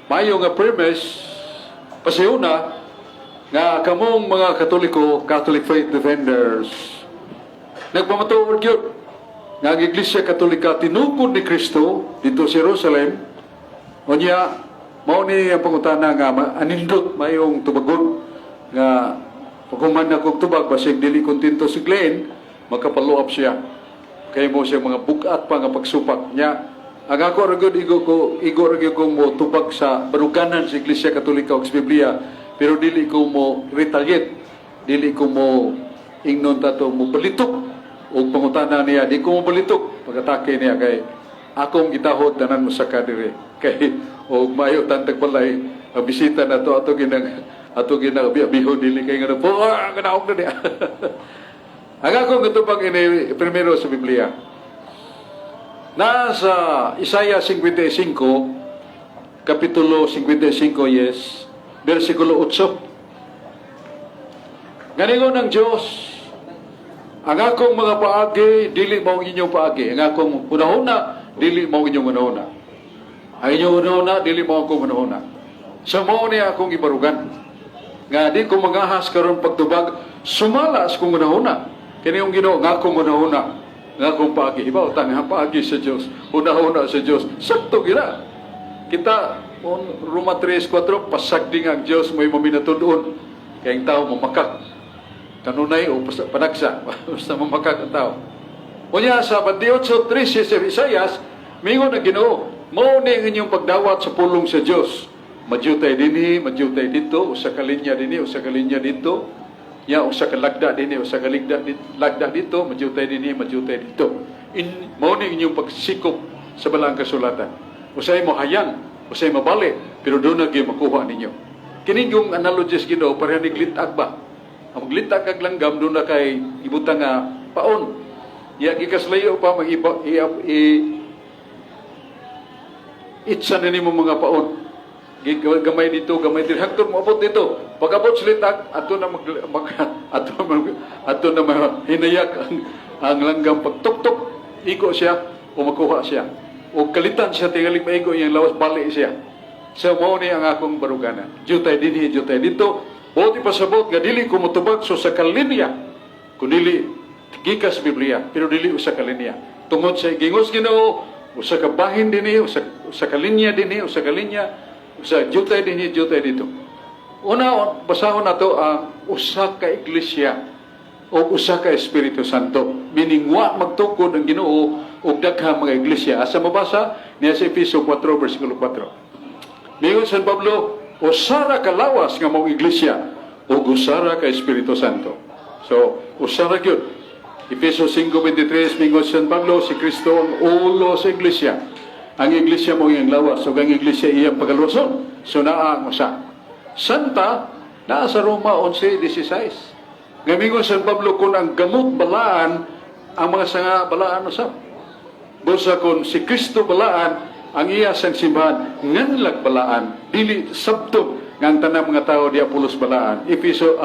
Mayo nga premise pasihuna nga kamong mga Katoliko, Catholic Faith Defenders, nagpamatuod gyud nga ang Iglesia Katolika tinukod ni Kristo dito sa Jerusalem. Unya, mao ni ang pangutana nga anindot mayong tubagon nga paghuman na kog tubag, basig dili kontento si Glenn, maka-follow up siya. Kay mo siya mga bugat pa nga pagsupak niya. Ang ako ra gyud, igo ko, igo ra gyud kong mo tubag sa baruganan sa Iglesia Katolika ug sa Biblia, pero dili ko mo retaliate, dili ko mo ingnon tato mo balitok og pangutana niya, di ko mo balitok pag-atake niya kay akong gitahod tanan mo sa kadire kay og maayo tantag balay ang bisita na to ato ginang abi-abihon, dili kay nga po kanaog na niya. Ang akong katubag ini primero sa Biblia. Nasa Isaiah 55, Kapitulo 55, yes, versikulo 8. Ganingon ng Diyos, "Ang akong mga paagi, dili mao ang inyong paagi. Ang akong hunahuna, dili mao ang inyong hunahuna. Ang inyong hunahuna, dili mao akong hunahuna." Sa mao niya akong ibarugan. Nga di ko mangahas karon pagtubag, sumala sa akong hunahuna. Kini yung Ginoo, nga akong hunahuna, nga akong paagi. Ibaw, tang paagi sa Diyos, hunahuna sa Diyos. Sakto gina. Kita, on Roma 3:4, pasagdi nga ang Diyos may maminatudon. Kaya ang tao mamakak. Kanunay o panagsa, basta mamakak ang tao. Unya sa 28:13 sa Isayas, mingon ang Ginoo, "Mao ni ang inyong pagdawat sa pulong sa Dios. Madyutay dinhi, madyutay dito, usa ka linya dinhi, usa ka linya dito, ya usa ka lagda dinhi, usa ka lagda dito, madyutay dinhi, madyutay dito. In, mao ni inyong pagsikop sa balaang kasulatan. Usay mo hayang, usay mabali, pero doon na gyud makuha ninyo." Kini yung analogies Ginoo pareha ni glitag ba? Ang glitag kag langgam, doon na kay ibutang nga paon. Ya gikaslayo pa mag iba i, i itsa na nimo mga paon. Gamay dito, gamay dito. Hangtod moabot dito. Pag abot sa litag, ato na mag, mag ato mag, ato na hinayak ang langgam pagtuktok, igo siya o makuha siya. O kalitan siya tingaling maigo iyang lawas, bali siya. So mao ni ang akong baruganan. Jutay dinhi, jutay dito. Buot ipasabot nga dili ko motubag so sa kalinya. Kun dili gikas Biblia, pero dili usa ka linya. Tungod sa gingos Ginoo, usa ka bahin dinhi, usa ka linya dinhi, usa ka linya, usa jutay dinhi, jutay dito. Una, basahon nato ang usa ka iglesia o usa ka Espiritu Santo. Meaning, wa magtukod ang Ginoo og daghang mga iglesia. Asa mabasa? Niya sa Efeso 4, versikulo 4. Mingon San Pablo, usa ra ka lawas nga mao iglesia ug usa ra ka Espiritu Santo. So, usa ra gyud. Efeso 5:23, mingon San Pablo, si Kristo ang ulo sa iglesia. Ang iglesia mo iyang lawas, ug ang iglesia iyang pagaluwason. So naa ang usa. Santa, naa sa Roma 11:16. Nga mingon San Pablo, kung ang gamot balaan, ang mga sanga balaan usab. Busa kung si Kristo balaan, ang iya sang simbahan nganlag balaan, dili sabton nga ang tanang mga tao di pulos balaan. Efeso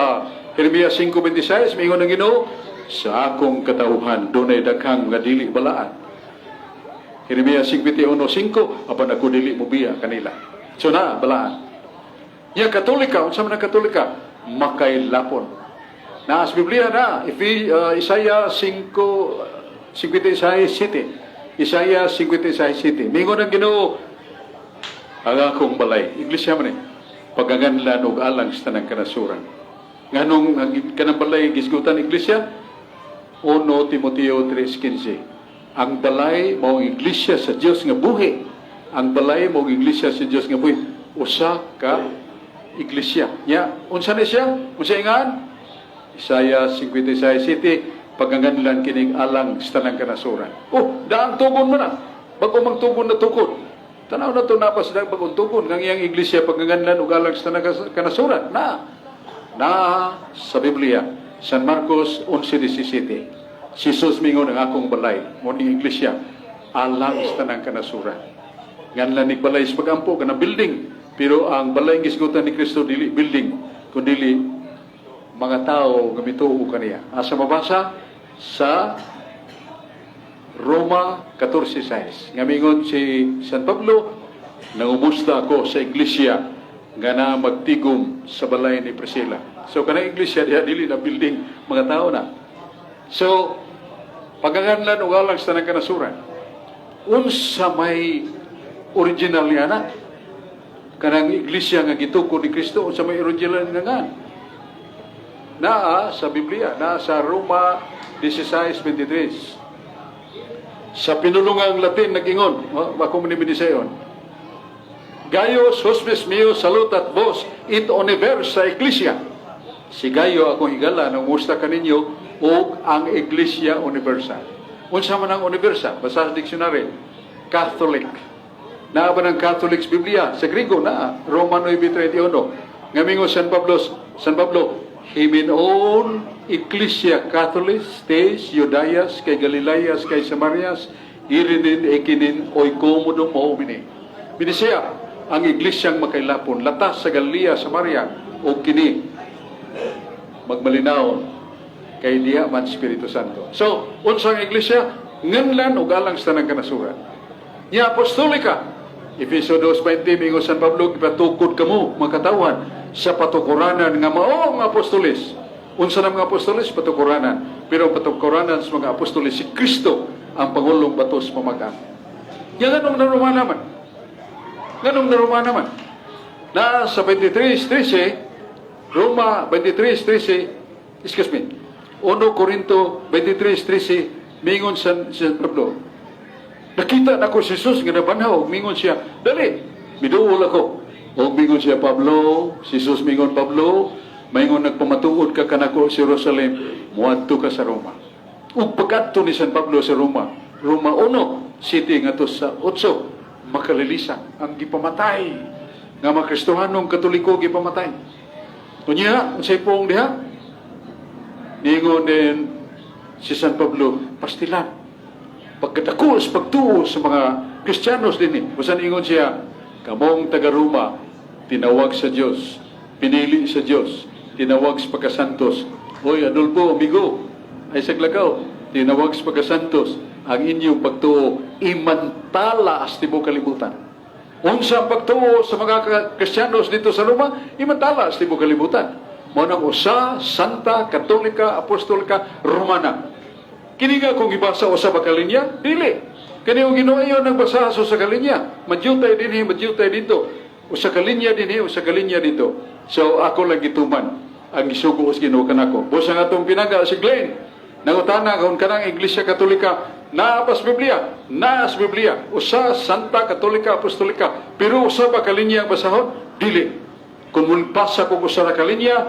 Jeremias 5:26, mingon ang Ginoo, "Sa akong katawhan dunay daghang mga dili balaan." Jeremias 51:5, "Apan ako dili mobiya kanila." So na balaan. Ya Katolika, unsa man ang Katolika? Makailapon. Na sa Biblia na, if Isaiah 5, 56:7. Isaiah 56:7. Mingon ang Ginoo, "Ang akong balay," iglesia man eh, "paganganlan og alang sa tanang kanasuran." Nganong ang kanang balay gisgutan iglesia? 1 Timoteo 3:15. Ang balay mao ang iglesia sa Dios nga buhi. Ang balay mao ang iglesia sa Dios nga buhi. Usa ka iglesia. Nya, unsa ni siya? Unsa ingan? Isaiah 56:7, paganganlan kining alang sa tanang kanasuran. Oh, daang tugon mo na. Bago mang tugon na tukod. Tanaw na to na pa sa bagong tugon ng iyang iglesia paganganlan ug alang sa tanang kanasuran. Na na sa Biblia, San Marcos 11:17. Si Jesus mingon, "Ang akong balay, mo ning iglesia, alang sa tanang kanasuran." Nganlan nig balay sa pagampo kana building, pero ang balay gisgutan ni Kristo dili building, kundi mga tao nga mituo kaniya. Asa mabasa? Sa Roma 14:6. Nga mingon si San Pablo, Nangumusta ako sa iglesia nga na magtigom sa balay ni Priscilla. So kanang iglesia diha, dili na building, mga tao na. So paganganlan ug alang sa tanang kanasuran. Unsa may original nga na? Kanang iglesia nga gitukod ni Kristo, unsa may original nga ngan? Naa sa Biblia, naa sa Roma 16:23. Sa pinulungang Latin nag-ingon, oh, ako man ni sayon. "Gaius, hospes meus, salutat vos, et universa ecclesia." Si Gayo, akong higala, nangumusta kaninyo ug ang Iglesia Universal. Unsa man ang universa? Basa sa dictionary. Catholic. Naa ba ng Catholics Biblia? Sa Grigo naa. Roma 9:31. Nga mingon San Pablo, "Himenon Ecclesia Catholic, tes Iudaias kai Galilaias kai Samarias, irinin ekinin oikodomoumene." Binisiya, ang iglesyang makailapon, latas sa Galilea, Samaria, o kini, magmalinaw kay diha man Espiritu Santo. So, unsang iglesia? Nganlan ug alang sa tanang kanasuran. Nya apostolika. Efeso 2:20, mingon San Pablo, "Gipatukod kamo, mga katawhan, sa patukuranan nga mao ang apostolis." Unsa na mga apostolis? Patukuranan. Pero ang patukuranan sa mga apostolis, si Kristo ang pangulong batos pamag-an. Yan anong narumana man? Nganong narumana man? Na sa 23:13, Roma 23:13, excuse me, 1 Corinto 23:13, mingon San Pablo, "Nakita nako si Jesus nga nabanhaw," mingon siya, "Dali, miduol ako." Og mingon siya, "Pablo," si Jesus mingon, "Pablo, maingon nagpamatuod ka kanako sa Jerusalem, muadto ka sa Roma." Ug pagkadto ni San Pablo sa Roma, Roma 1, 7 ngadto sa 8, makalilisan ang gipamatay nga mga Kristohanong Katoliko gipamatay. Unya, unsay puong diha? Ningon din si San Pablo, pastilan. Pagkadako sa pagtuo sa mga Kristiyanos din eh. Busan ingon siya, "Kamong taga Roma, tinawag sa Dios, pinili sa Dios, tinawag sa pagkasantos." Oy, Adolfo, amigo, ay saglagaw, tinawag sa pagkasantos, ang inyong pagtuo, imantala as tibuok kalibutan. Unsa ang pagtuo sa mga Kristiyanos dito sa Roma, imantala sa tibuok kalibutan. Mao nang usa, Santa, Katolika, Apostolika, Romana. Kini nga kung ibasa usa ba ka linya? Dili. Kani ang Ginoo nagbasa sa usa ka linya. Madyutay dinhi, madyutay dito. Usa ka linya dinhi, usa ka linya dito. So ako lang gituman ang gisugo sa Ginoo kanako. Busa nga atong pinangga si Glenn. Nangutana kung kanang Iglesia Katolika naa pa sa Biblia, naa sa Biblia. Usa, Santa, Katolika, Apostolika. Pero usa ba ka linya ang basahon? Dili. Kung mulpasa ko usa ka linya,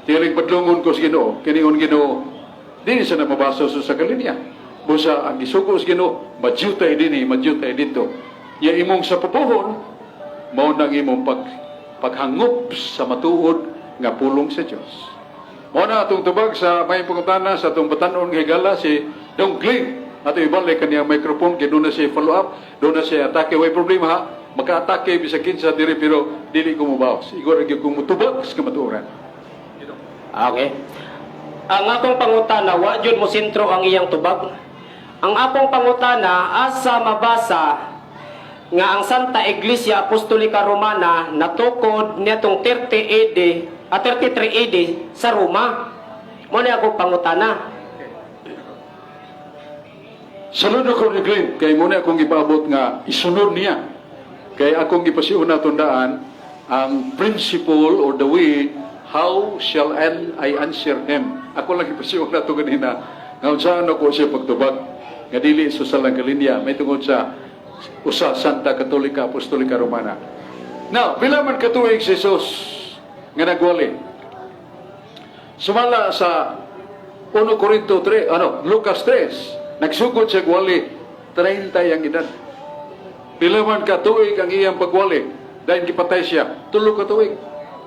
tiyaling padlungon ko sa Ginoo. Kinion Ginoo, dili sa na mabasa sa usa ka linya. Busa ang gisugo sa Ginoo, madyutay dinhi, madyutay dito. Ya imong sa papuhon, mao nang imong paghangop sa matuod nga pulong sa Dios. Mao na atong tubag sa may pangutana sa atong batanon nga higala si Dong Glenn. Ato ibalik kaniyang microphone kay doon na siya follow up, doon na siya atake. Way problema ha. Maka-atake bisag kinsa diri pero dili ko mobawas. Igor gyud kong mutubag sa kamatuoran. Okay. Ang akong pangutana, wa jud mo sentro ang iyang tubag. Ang akong pangutana, asa mabasa nga ang Santa Iglesia Apostolika Romana natukod niadtong 30 AD at 33 AD sa Roma? Mo ni ako pangutana. Saludo ko ni Glenn, kay muna akong ipaabot nga isunod niya. Kay akong gipasiuna tundaan ang principle or the way how shall I answer him. Ako lang gipasiuna to ganina. Nga unsaan ako siya pagtubag nga dili sa salang kalinya may tungod sa usa, Santa, Katolika, Apostolika Romana. Now, pila man katuig si Jesus nga nagwali? Sumala sa 1 Corinto 3, ano, Lucas 3, nagsugod siya gwali, 30 ang edad. Pila man katuig ang iyang pagwali dahil gipatay siya? 3 ka tuig.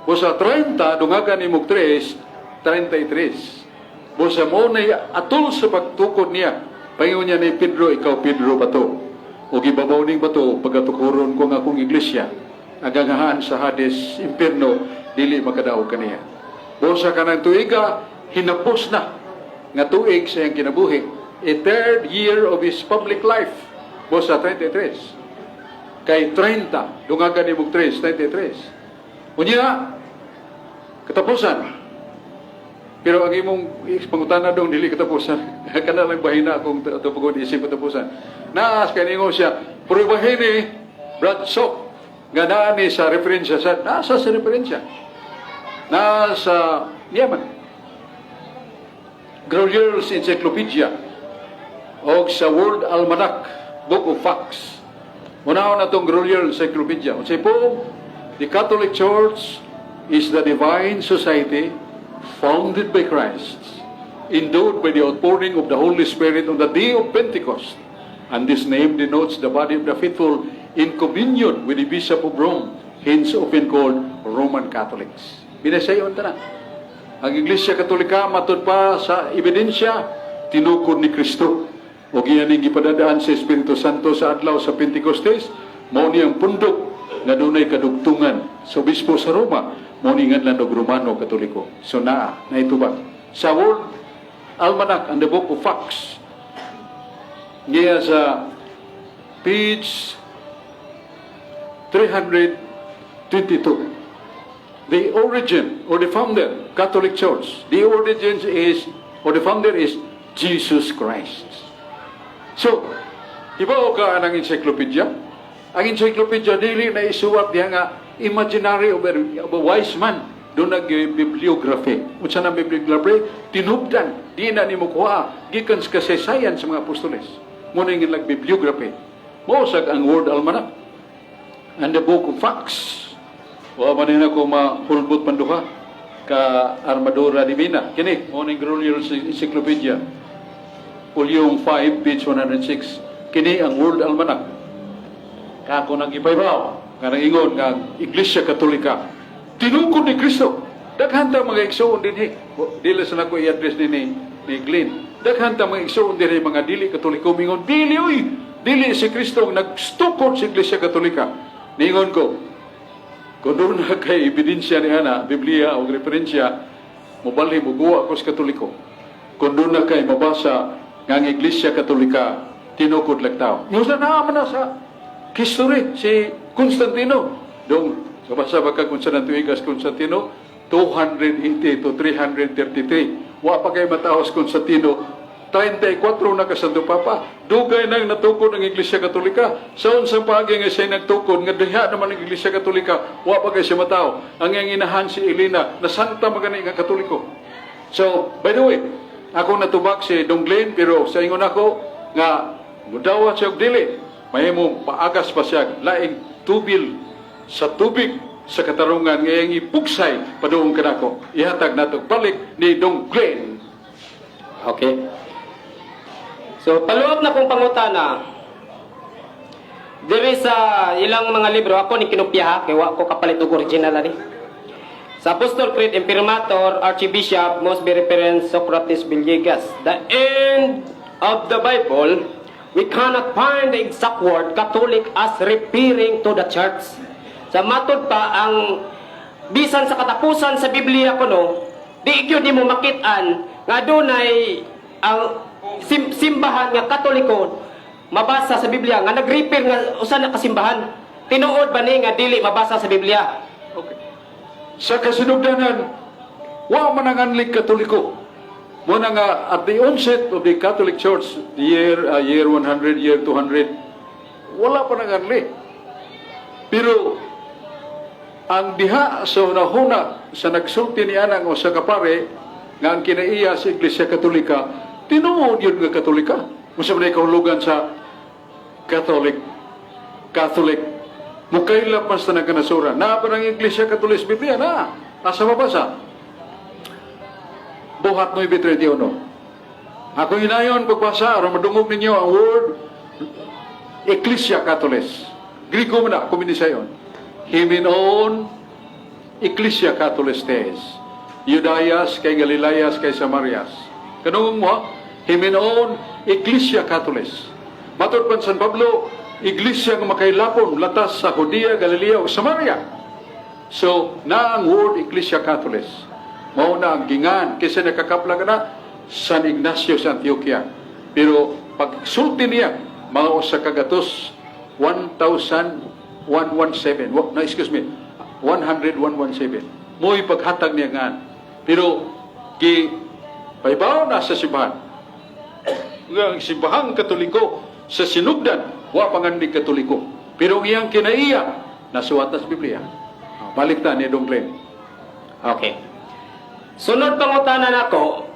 Busa 30, dungagan imog 3, 33. Busa mo na atol sa pagtukod niya. Paingon niya ni Pedro, "Ikaw Pedro, bato. O gibabaw ning bato, pagatukuron ko ang akong iglesia. Ang ganghaan sa Hades, impierno, dili makadaog kaniya." Busa kanang tuiga, hinapos na nga tuig sa iyang kinabuhi. A third year of his public life. Busa 33. Kay 30, dungagan nimo 3, 33. Unya, katapusan. Pero ang imong pangutana dong dili katapusan. Kana lang bahina akong tupagod isip katapusan. Naas kay ningon siya, prubahin ni Brad Sok nga naa ni sa referensya sa nasa sa referensya. Nasa niya man. Grolier's Encyclopedia o sa World Almanac, Book of Facts. Unahon na itong Grolier Encyclopedia. Unsay po, the Catholic Church is the divine society founded by Christ, endowed by the outpouring of the Holy Spirit on the day of Pentecost. And this name denotes the body of the faithful in communion with the Bishop of Rome, hence often called Roman Catholics. Binasayon ta na. Ang Iglesia Katolika matud pa sa ebidensya tinukod ni Kristo. O giyaning gipadadaan sa Espiritu Santo sa adlaw sa Pentecostes, mao ni ang pundok nga dunay kadugtungan sa obispo sa Roma, mao ni ngadlan og Romano Katoliko. So naa, naitubag. Sa World Almanac and the Book of Facts, niya sa page 322, the origin or the founder, Catholic Church, the origin is, or the founder is Jesus Christ. So, ibaw ka ang encyclopedia? Ang encyclopedia dili na isuwat diha nga imaginary of a wise man. Doon nag-bibliography. Unsa na bibliography? Tinubdan. Di na nimo kuha. Gikan sa kasaysayan sa mga apostoles. Muna yung bibliography. Mao sag ang World Almanac and the Book of Facts. Wa man na ko mahulbot panduha ka Armadura Divina. Kini, mo ning Grolier Encyclopedia. Volume 5, page 106. Kini ang World Almanac. Kako nang ipaybaw, nga ingon nga ang Iglesia Katolika tinukod ni Kristo. Daghan ta mga igsuon dinhi. Dili sa nako i-address din ni Glenn. Daghan ta mga igsuon dinhi mga dili Katoliko mingon dili oy, dili si Kristo ang nagstukod sa Iglesia Katolika. Ningon ko, kung doon na kay ebidensya ni ana, Biblia o referensya, mobalhi mo guwa ko sa Katoliko. Kung doon na kay mabasa nga ang Iglesia Katolika tinukod lag tao. Yung sa naaman na sa history, si Constantino. Dong, sa basa ba ka kung sa tuigas Constantino? 280 to 333. Wa pa kay mataos Constantino, 34 na ka Santo Papa. Dugay nang natukod ang Iglesia Katolika. Sa unsang paagi nga siya nagtukod, nga diha naman ang Iglesia Katolika, wa pa kay siya matao. Ang iyang inahan si Elena, na santa magani nga Katoliko. So, by the way, ako natubak si Dong Glenn, pero sa ingon ako, nga mudawat siya og dili. Mahimo paagas pa siya, laing tubil sa tubig sa katarungan nga iyang ipugsay padung kanako. Ihatag nato balik ni Dong Glenn. Okay. So, paluot na kong pangutana. Diri sa ilang mga libro, ako ni kinopya ha, kay wa ko kapalit og original ani. Sa Apostol Creed, Imprimatur, Archbishop, must be reference Socrates Villegas. The end of the Bible, we cannot find the exact word Catholic as referring to the church. Sa matud pa, ang bisan sa katapusan sa Biblia kuno, di gyud nimo makit-an nga dunay ang simbahan nga Katoliko mabasa sa Biblia nga nag-refer nga usa na kasimbahan. Tinuod ba ni nga dili mabasa sa Biblia? Okay. Sa kasinugdanan, wa man ang anlig Katoliko. Muna nga at the onset of the Catholic Church, the year 100, year 200, wala pa nang anli. Pero ang diha sa hunahuna sa nagsulti ni anang o sa kapare nga ang kinaiya sa Iglesia Katolika, tinuod yun nga Katolika. Unsa man kahulugan sa Catholic, Catholic? Mukaylap man sa nagkanasura. Naa pa ng Iglesia Katolika sa Biblia, na. Asa mabasa? Buhat 9.31. Ako hinayon pagbasa, aron madungog ninyo ang word Ecclesia Catholis. Grigo man na, kuminisayon. Himenon Ecclesia Catholis tes. Judaias kay Galileas kay Samarias. Kanungong mo, Himenon Ecclesia Catholis. Matod pa San Pablo, Iglesia nga makailapon latas sa Judea, Galilea ug Samaria. So, na ang word Ecclesia Catholis. Mao na ang gingan kaysa nakakapla ka na San Ignacio sa Antioquia. Pero pagsulti niya, mga usa ka gatos 1,000 117. No, excuse me. 100 117. Mo'y paghatag niya ngan. Pero gi pahibaw na sa simbahan. Nga ang Simbahang Katoliko sa sinugdan, wa pangandig Katoliko. Pero ang iyang kinaiya, nasuwat na sa Biblia. Ah, balik ta ni Dong Glenn. Okay. Sunod pangutana nako,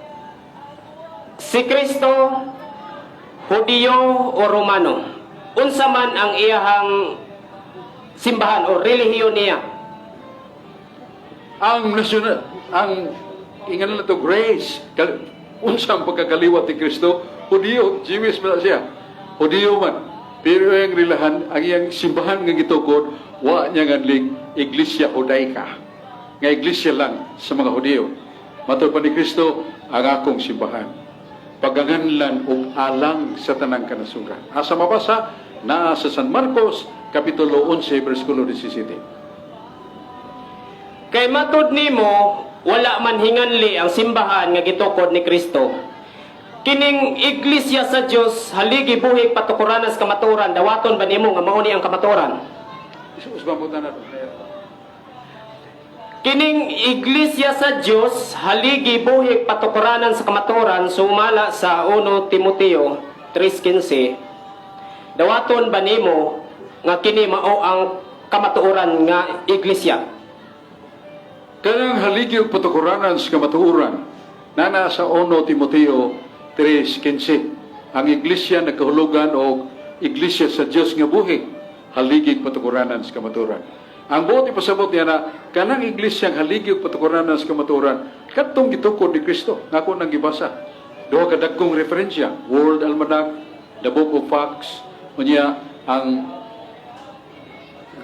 si Kristo, Hudiyo o Romano? Unsa man ang iyahang simbahan o relihiyon niya? Ang national, ang ingan na to grace, unsa ang pagkakaliwat ni Kristo, Hudiyo, Jewish man siya. Hudiyo man. Pero ang rilahan, ang iyang simbahan nga gitukod, wa niya nganling Iglesia Judaica. Nga iglesia lang sa mga Hudiyo. Matod pa ni Kristo, ang akong simbahan, paganganlan og alang sa tanang kanasuran. Asa mabasa? Naa sa San Marcos, Kapitulo 11, versikulo 17. Kay matud nimo, wala man hinganli ang simbahan nga gitukod ni Kristo. Kining Iglesia sa Dios, haligi, buhig, patukuranas kamatuoran, dawaton ba nimo nga mao ni ang kamatuoran? Usbang po na. Kining Iglesia sa Dios, haligi, buhig, patukuranan sa kamatuoran, sumala sa 1 Timoteo 3:15. Dawaton ba nimo nga kini mao ang kamatuoran nga iglesia? Kanang haligi ug patukuranan sa kamatuoran, nana sa 1 Timoteo 3:15. Ang iglesia nagkahulugan og iglesia sa Dios nga buhi, haligi ug patukuranan sa kamatuoran. Ang buot ipasabot niya na kanang iglesia ang haligi ug patukuranan sa kamatuoran kadtong gitukod ni Kristo nga ako nang gibasa. Duha ka dagkong referensya, World Almanac, The Book of Facts, unya ang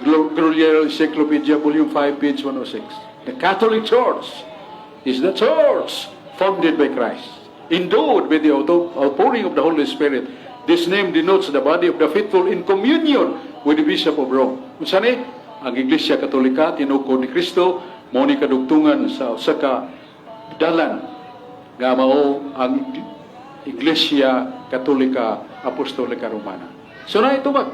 Grolier Encyclopedia, Volume 5, page 106. The Catholic Church is the church founded by Christ, endowed with the outpouring of the Holy Spirit. This name denotes the body of the faithful in communion with the Bishop of Rome. Unsa ni? Ang Iglesia Katolika, tinukod ni Kristo, mao ni kadugtungan sa usa ka dalan nga mao ang Iglesia Katolika Apostolika Romana. So na itubag.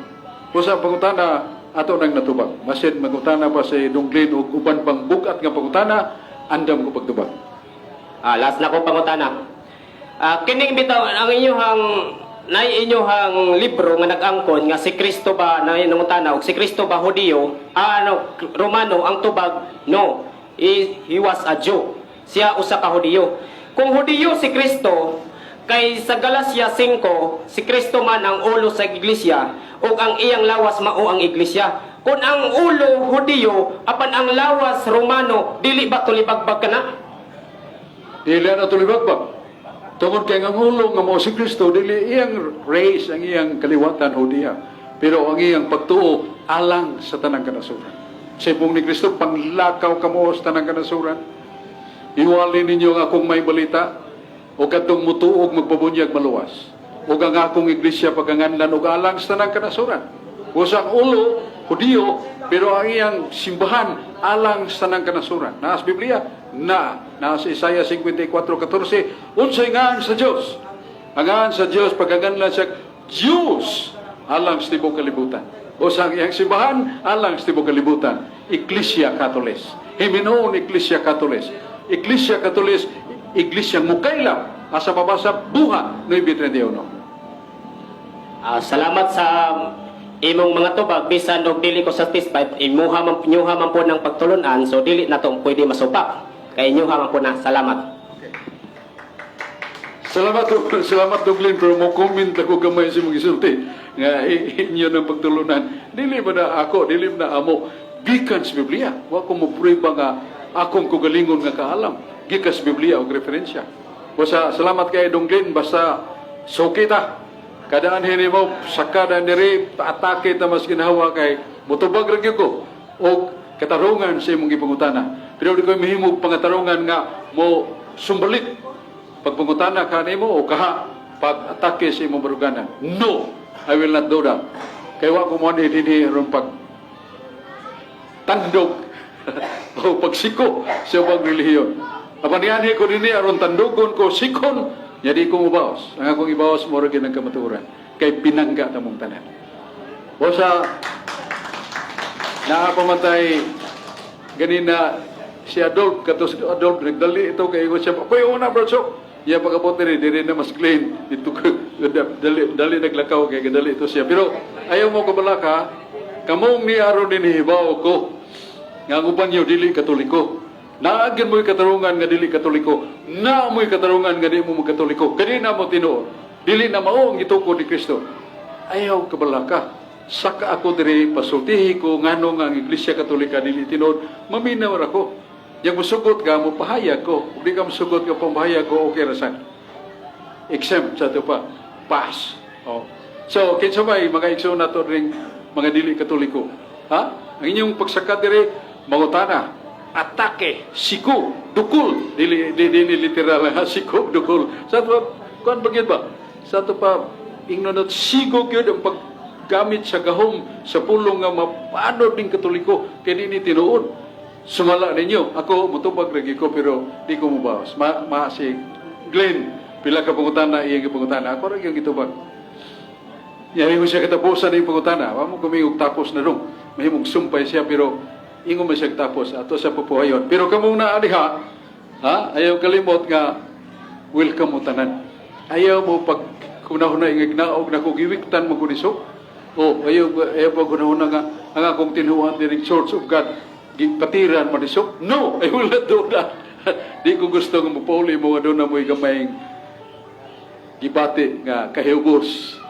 Kung sa pangutana ato nang natubag. Masin mangutana pa si Donglin og uban pang bugat nga pangutana, andam ko pagtubag. Ah, last na ko pangutana. Ah, kining bitaw ang inyong nay inyong libro nga nag-angkon nga si Kristo ba na nangutana og si Kristo ba Hudiyo, ah, ano, Romano, ang tubag, no. He was a Jew. Siya usa ka Hudiyo. Kung Hudiyo si Kristo, kay sa Galacia 5, si Kristo man ang ulo sa iglesia ug ang iyang lawas mao ang iglesia. Kung ang ulo Hudiyo apan ang lawas Romano, dili ba tulibagbag kana? Dili na tulibagbag. Tungod kay ang ulo nga mao si Kristo, dili iyang race, ang iyang kaliwatan Hudiya. Pero ang iyang pagtuo alang sa tanang kanasuran. Sa ibong ni Kristo, panglakaw kamo sa tanang kanasuran. Iwali ninyo ang akong may balita, o kadtong mutuog magpabunyag maluwas. O ang akong iglesia paganganlan og alang sa tanang kanasuran. Usa ang ulo, Hudiyo, pero ang iyang simbahan alang sa tanang kanasuran. Naa sa Biblia? Na. Naa sa Isaiah 54:14. Unsay ngaan sa Dios? Ang ngaan sa Dios pagaganlan siya Diyos alang sa tibuok kalibutan. O sa iyang simbahan alang sa tibuok kalibutan. Iglesia Katolis. Himinoon Iglesia Katolis. Iglesia Katolis, Iglesia mukaylap asa mabasa Buhat 9:31. Ah, salamat sa imong mga tubag, bisan og dili ko satisfied, imuha man inyuha man po ng pagtulunan, so dili na to pwede masupak kay inyuha man po na. Salamat. Salamat, salamat, Duglin, pero mo comment ako gamay sa mga isulti nga inyo ng pagtulunan. Dili ba na ako, dili ba na amo. Gikan sa Biblia. Wa ko mo prueba nga akong kugalingon nga kaalam. Gikan sa Biblia og referensya. Basta salamat kay Donglin, basta so kita. Kadaan hini mo sakada diri atake ta mas ginhawa kay motubag ra gyud ko og katarungan sa imong gipangutana. Pero di ko mahimog pangatarungan nga mo sumbalit pagpangutana ka nimo o kaha pag atake sa imong baruganan. No, I will not do that. Kay wa ko mo ni dinhi aron pag tandog o pagsiko sa ubang relihiyon. Apan nianhi ko dinhi aron tandugon ko sikon, jadi ko mobaos. Ang akong ibaos mo ra gyud ang kamatuoran kay pinangga tamong tanan. O sa Naa pa man tay ganina si Adolf, kato si Adolf, nagdali ito kay ingon siya, "Ako'y una, Brad Sok." Iya pag-abot diri, diri na mas clean. Dito ko, dali, dali naglakaw kay gadali ito siya. Pero ayaw mo kabalaka, kamong ni aron din hibaw ko, nga ang uban niyo dili Katoliko. Naagyan mo'y katarungan nga dili Katoliko. Na mo'y katarungan nga di mo Katoliko. Kani na mo tinuod. Dili na mao ang gitukod ni Kristo. Ayaw kabalaka. Saka ako diri pasultihi ko ngano nga ang Iglesia Katolika dili tinuod. Maminaw ra ko. Yang musugot ka, mo pahayag ko. Kung di ka musugot ka, pamahayag ko, okay ra sad. Exempt sa ito pa. Pass. Oh. So, kinsa may mga igsoon nato ring mga dili Katoliko? Ha? Ang inyong pagsaka diri, mangutana, atake, sigo, dukol. Dili, dili, dili literal, ha? Sigo, dukol. Sa ato, kuan ba gyud ba? Sa ato pa, ingnon at sigo gyud ang paggamit sa gahom sa pulong nga mapanod ning Katoliko kay di ni tinuod. Sumala ninyo. Ako, mutubag lagi ko, pero di ko mubawas. Ma si Glenn, pila ka pangutana, iyang pangutana. Ako rin yung gitubag. Yari mo siya katapusan ng pangutana. Wa mo kumingog tapos na dong. Mahimong sumpay siya, pero ingon man siya tapos. Ato sa pupuhayon. Pero kamong naaliha, ha? Ayaw kalimot nga, welcome mo tanan. Ayaw mo pag kunahuna ingagnaog na ko giwiktan mo kunisok. O, ayaw pag kunahuna nga, ang akong tinuan diri Church of God, gipatiran man isok. No, I will not do that. Di ko gusto nga mopauli mo nga doon na mo'y gamayng gibati nga kahugos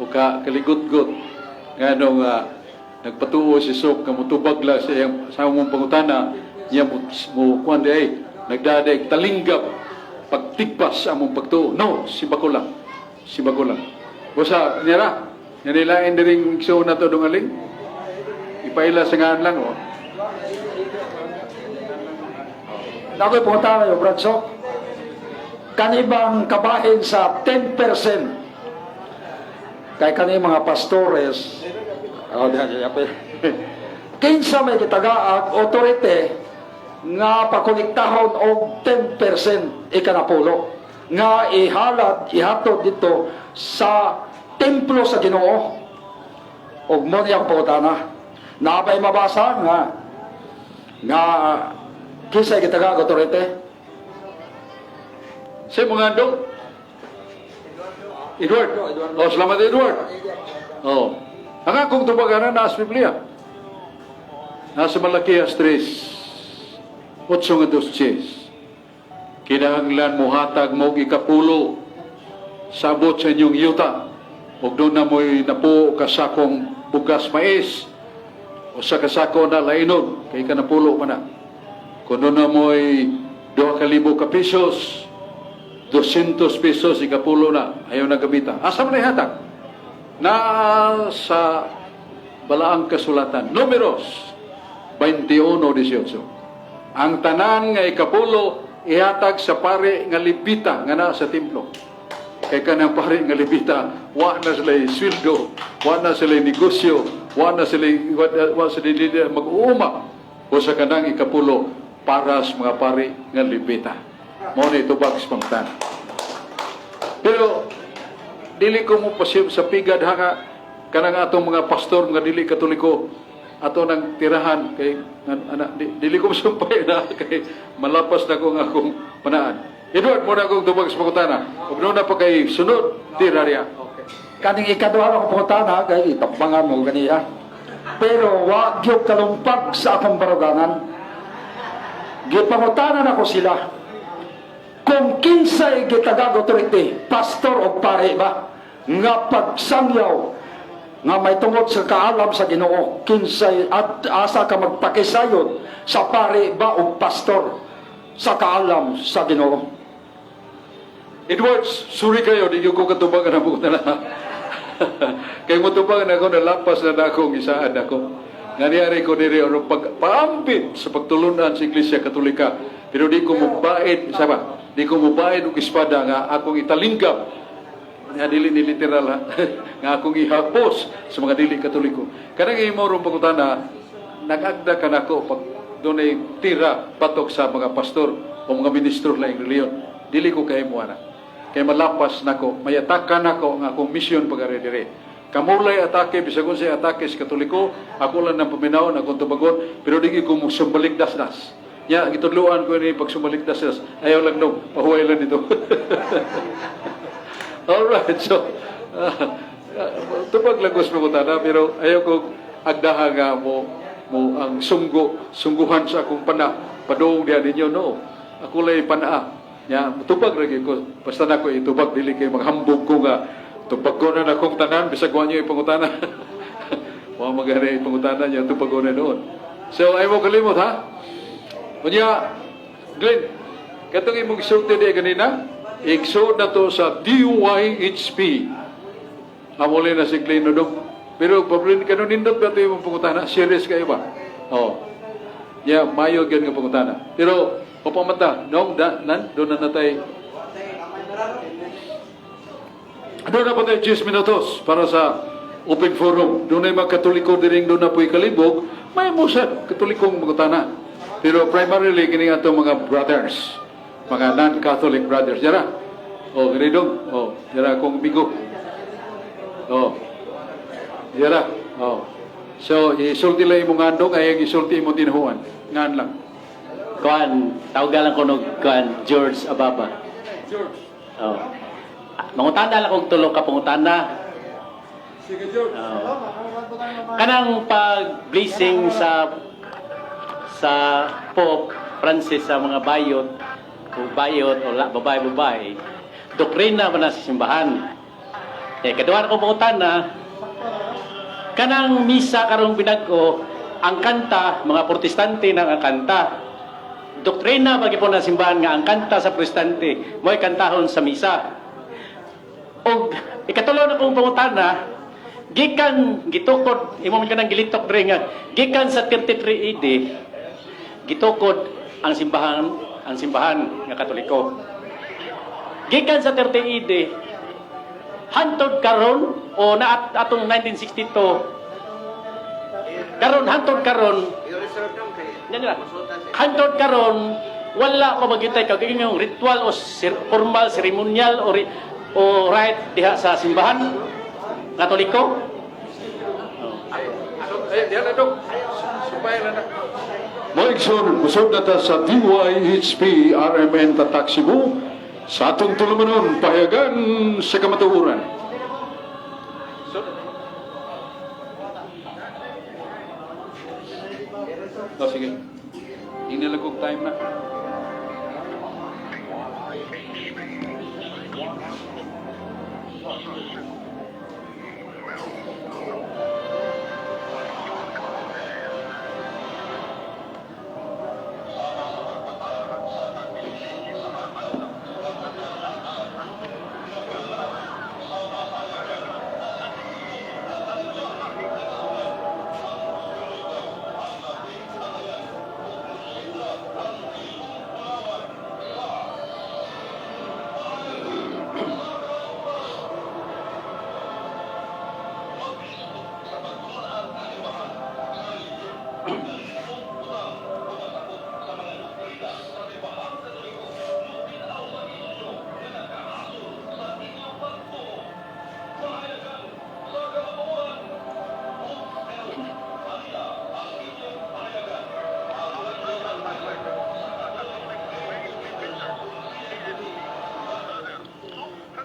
o ka kaligutgot nga nung nagpatuo si Sok nga mutubag lang sa iyang sa among pangutana niya mo kuan di ay nagdaday talinggap pagtigpas sa among pagtuo. No, si bako lang, si bako lang. Busa niya ra niya nilain diring igsoon na to dungaling ipaila sa ngaan lang, oh. Ako'y pangutana yo, Brad Sok. Kanibang kabahin sa 10% kay kani mga pastores, oh, di, di, di, kinsa may gitagaag authority nga pakolektahon og 10%, ikanapulo, nga ihalad, ihatod dito sa templo sa Ginoo? Og mo niya ang pangutana, nabay mabasa nga kinsay gitagaag authority? Sa mga dong Edward. Oh, salamat, Edward. Oh. Ang akong tubaganan nasa Biblia. Nasa Malakias 3, 8 nga 2. Kinahanglan muhatag mo og ikapulo sa abot sa inyong yuta. Ug doon na mo'y napuo ka sakong bugas mais o sa kasako na lainon, kay kanapulo man na. Kung doon na mo'y 2,000 ka pesos, 200 pesos, ikapulo na, ayaw na gamita. Asa man ihatag? Na sa balaang kasulatan. Numeros 21:18. Ang tanan nga ikapulo ihatag sa pare nga Lebita nga naa sa templo. Kay kanang pare nga Lebita, wa na sila sweldo, wa na sila negosyo, wa sila mag-uuma o sa kanang ikapulo para sa mga pare nga Lebita. Mao ni tubag sa pangutana. Pero dili ko mo pasim sa pigad ha nga kanang atong mga pastor mga dili Katoliko ato nang tirahan kay ana, dili ko sumpay na kay malapas na ko nga akong panaan. Edward, mo na akong tubag sa pangutana. Ug na pa kay sunod tira riya. Kaning ikaduha ako pangutana kay itambangan mo ganiya. Pero wa gyud kalumpag sa akong baruganan. Gipangutanan ako sila. Kung kinsay gitagag authority, pastor o pare ba, nga pagsangyaw, nga may tungod sa kaalam sa Ginoo, kinsay at asa ka magpakisayod sa pare ba o pastor sa kaalam sa Ginoo? Edwards, sorry kayo, di ko katubangan ang pangutana. Kay mo tubangan ako, nalapas na na akong isaan ako. Nangyari ko diri ano pag paambit sa pagtulunan sa Iglesia Katolika. Pero di ko mubaid, saba, di ko mubaid og espada nga akong italinggap nga dili ni literal ha, nga akong ihapos sa mga dili Katoliko. Kanang imo rong pangutana, nag-agda ka nako pag dunay tira batok sa mga pastor o mga ministro laing reliyon. Dili ko kay mo ana. Kay malapas nako, mayatakan nako ang akong misyon pag diri. Kamulay atake, bisag unsay atake sa Katoliko, ako lang nang paminawon, akong tubagon, pero di ko mo sumbalik dasdas. Nya, gitudluan ko ni pag sumalik dasdas. Ayaw lang no, pahuway lang dito. Alright, so, tubag lang gusto mo tana, pero ayaw ko agdaha nga mo mo ang sunggo, sungguhan sa akong pana, padung diha ninyo, no. Ako lay panaa. Nya, tubag ra gyud ko. Basta na ko itubag, dili kay maghambog ko nga tubag ko na akong tanan, bisag wa niyo ipangutana. Wa magani ipangutana niya, tubag ko na noon. So, ay mo kalimot, ha? Unya, Glenn, katong imong isulti di ganina, igsuod na to sa DYHP. Amuli na si Glenn Nodong. Pero pablin ka nun, nindot ba ito imong pangutana? Serious kayo ba? Oh. Yeah, mayo gyud nga pangutana. Pero papamata, no, da, nan, doon na natay. Doon na pa tayo 10 minutos para sa open forum. Doon ay mga Katoliko diring doon na po'y kalibog, may mo sa Katolikong mangutana. Pero primarily, kini atong mga brothers, mga non-Catholic brothers. Yara. Oh, kini dong. Oh, yara akong amigo. Oh. Yara. Oh. So, isulti lang imong ngandong, ay ang isulti imong tinuhuan. Ngan lang. Kuan, tawagan lang ko nog kuan George Ababa. George. Oh. Mangutana lang kog tulo ka pangutana. Sige, George. Oh. Kanang pag blessing sa sa Pope Francis sa mga bayot o bayot o la, babae babae, doktrina ba na sa simbahan? Eh kaduha ko pangutana, kanang misa karong binag-o, ang kanta mga Protestante nang ang kanta. Doktrina ba gyud po na simbahan nga ang kanta sa Protestante mo'y kantahon sa misa? Og ikatulo na kong pangutana, gikan gitukod imo man kanang gilitok diri nga gikan sa 33 AD gitukod ang simbahan nga Katoliko. Gikan sa 30 AD hantod karon o na atong 1962 karon, hantod karon, yan nila. Hantod karon wala ko magyutay kag yung ritual o formal ceremonial o o rite diha sa simbahan Katoliko. Ay, diyan na dong. Supay na na. Mo igsoon, musod na ta sa DYHP RMN Tatak Cebu sa atong tulumanon pahayagan sa kamatuoran. So, oh, sige. Inilagog time na.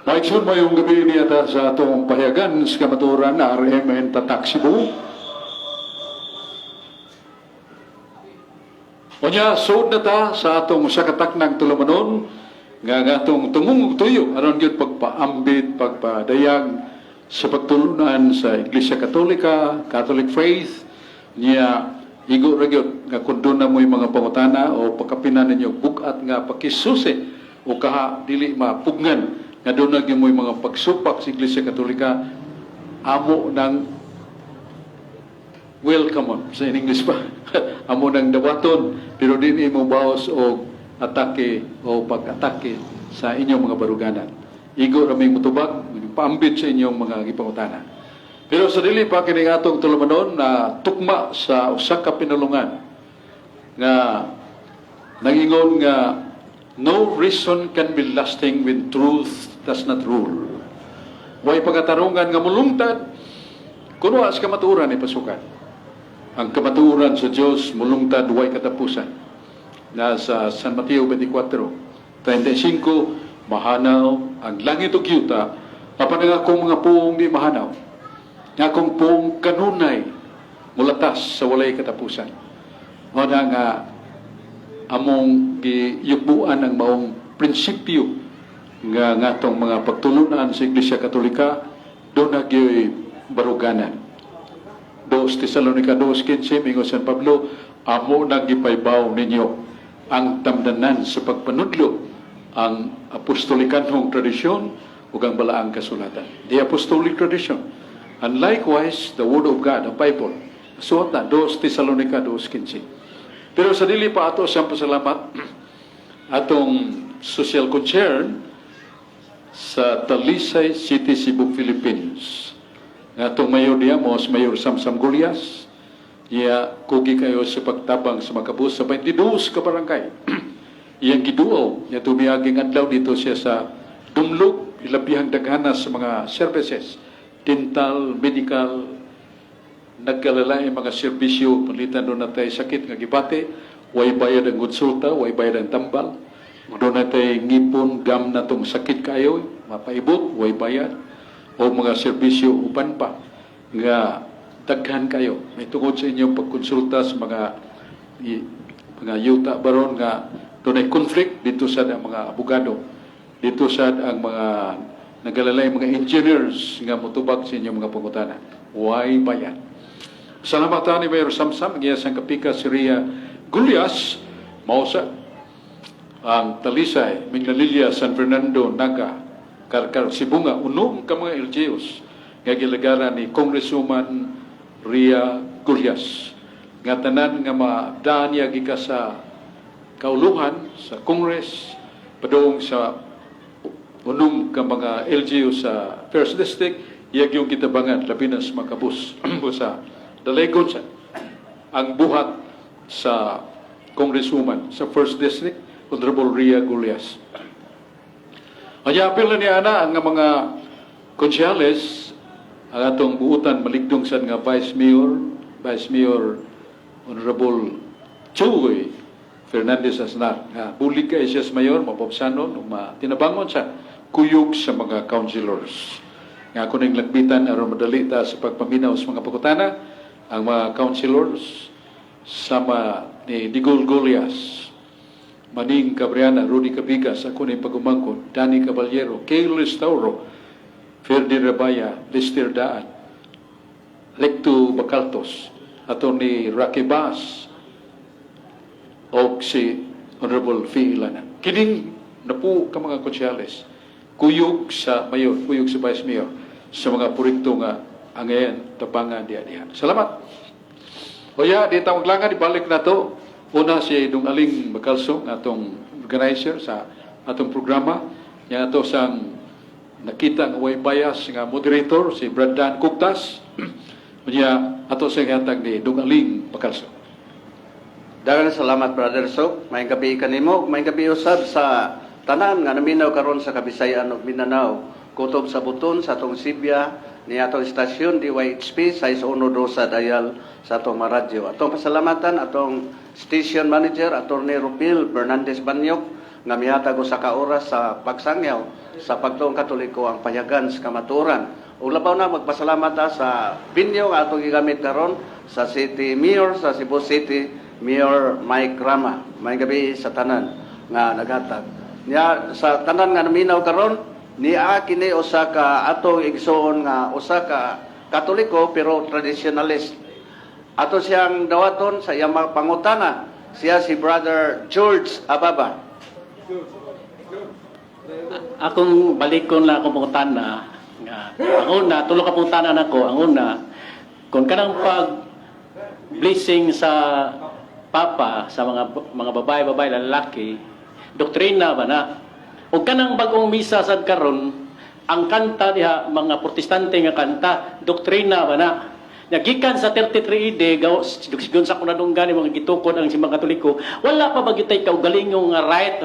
Maigsoon, mayong gabi niya ta sa atong pahayagan sa kamatuoran RMN Tatak Cebu. Unya, suod na ta sa atong usa ka taknang tulumanon nga nga atong tungong tuyo aron gyud pagpaambit, pagpadayag sa pagtulunan sa Iglesia Katolika, Catholic faith niya. Igo ra gyud nga kun duna mo'y mga pangutana o pagkapinan ninyo bug-at nga pakisusi o kaha dili mapugnan nga doon na gyud mo'y mga pagsupak sa Iglesia Katolika, amo ng welcome on sa in English pa, amo nang dawaton, pero dinhi mo baos og atake o pag-atake sa inyong mga baruganan. Igo ra may mutubag, paambit sa inyong mga gipangutana. Pero sa dili pa, kining atong tulumanon na tukma sa usa ka pinulungan nga nangingon nga "No reason can be lasting when truth does not rule." Way pagkatarungan nga mulungtad. Kun wa sa kamatuoran ipasukan. Ang kamatuoran sa Dios mulungtad way katapusan. Nasa San Mateo 24:35, mahanaw ang langit ug yuta, apan ang akong mga puong di mahanaw. Ang akong puong kanunay mulatas sa walay katapusan. Mao na nga among giyukbuan ang maong prinsipyo nga ngatong mga pagtulunan sa Iglesia Katolika duna gyoy baruganan. 2 Tesalonica 2:15, ingon San Pablo, amo nang gipaybaw ninyo ang tamdanan sa pagpanudlo, ang apostolikanhong tradisyon ug ang balaang kasulatan. The apostolic tradition. And likewise, the Word of God, the Bible. Suot na, 2 Tesalonica 2:15. Pero sa dili pa ato siyang pasalamat, atong social concern sa Talisay City, Cebu, Philippines. Nga atong mayor diya mo, si Mayor Samsam Gullas, iya kugi kayo sa pagtabang sa makabus sa 22 ka barangay. Iyang giduaw, niya tumiaging adlaw dito siya sa Dumlog, ilabihang daghana sa mga services, dental, medical, nagkalalain mga serbisyo, panalitan duna tay sakit nga gibati, way bayad ang konsulta, way bayad ang tambal. Duna tay ngipon, gum na tong sakit kayo, mapaibot, way bayad. O mga serbisyo uban pa nga daghan kayo. May tungod sa inyong pagkonsulta sa mga mga yuta baron nga dunay conflict, dito sa ang mga abogado, dito sa ang mga nagalalay mga engineers nga motubag sa inyong mga pangutana. Way bayad. Salamat ni Mayor Samsam, ang iyang kapika si Ria Gullas, mausa ang Talisay, Minglanilla, San Fernando, Naga, Carcar, Sibonga, unom ka mga LGUs nga gilagaran ni Congresswoman Ria Gullas. Nga tanan nga madaan niya gikan sa kauluhan sa Congress, padung sa unom ka mga LGU sa First District, iya yung gitabangan, labi na sa makabus sa dalegon sa ang buhat sa Congresswoman sa First District, Honorable Ria Gullas. Kaya apil na niya ana ang mga konsyales, ang atong buutan maligdong sad nga Vice Mayor, Vice Mayor Honorable Chuy Fernandez Aznar. Nga bulig kay siya sa mayor, mapopsanon, ug matinabangon sa kuyog sa mga councilors. Nga ako ning lagbitan aron madali ta sa pagpaminaw sa mga pangutana, ang mga councilors sama ni Digol Golias, Maning Cabriana, Rudy Cabigas, ako ni pagumangkon, Danny Caballero, Kale Restauro, Ferdi Rabaya, Lester Daan, Lecto Bacaltos, ato ni Rocky Bass, o si Honorable Fee Ilana. Kining napu ka mga konsyales, kuyog sa mayor, kuyog sa vice mayor, sa mga proyekto nga angayan tabangan diya diha. Salamat. O ya, di tawag langan, ibalik na to. Una si Dong Aling Bacalso, nga atong organizer sa atong programa. Yang ato sang nakita nga way bias nga moderator, si Brad Dan Kugtas. Unya ato sa hatag ni Dong Aling Bacalso. Daghang salamat, Brother Sok. Maayong gabi kanimo, maayong gabi usab sa tanan nga naminaw karon sa Kabisayan ug Mindanao. Kutob sa buton sa atong Sibya ni atong istasyon DYHP 612 sa dial sa atong mga radyo. Atong pasalamatan atong station manager, Attorney Rupil Fernandez Banyok, nga mihatag usa ka oras sa pagsangyaw sa pagtuong Katoliko, ang payagan sa kamatuoran. Ug labaw na magpasalamat ta sa venue nga atong gigamit karon, sa City Mayor sa Cebu City, Mayor Mike Rama. Maayong gabi sa tanan nga naghatag. Nya sa tanan nga naminaw karon, niya kini usa ka atong igsoon nga usa ka Katoliko pero traditionalist. Ato siyang dawaton sa iyang mga pangutana. Siya si Brother George Ababa. Akong balikon lang akong pangutana nga ang una, tulo ka pangutana nako. Ang una, kung kanang pag blessing sa papa sa mga babae babae lalaki, doktrina ba na? O kanang bagong misa sad karon, ang kanta diha mga Protestante nga kanta, doktrina ba na? Nya gikan sa 33 AD gaw sigon sa kunadunggan ni mga gitukod ang simbang Katoliko, wala pa ba gyud kaugalingong nga right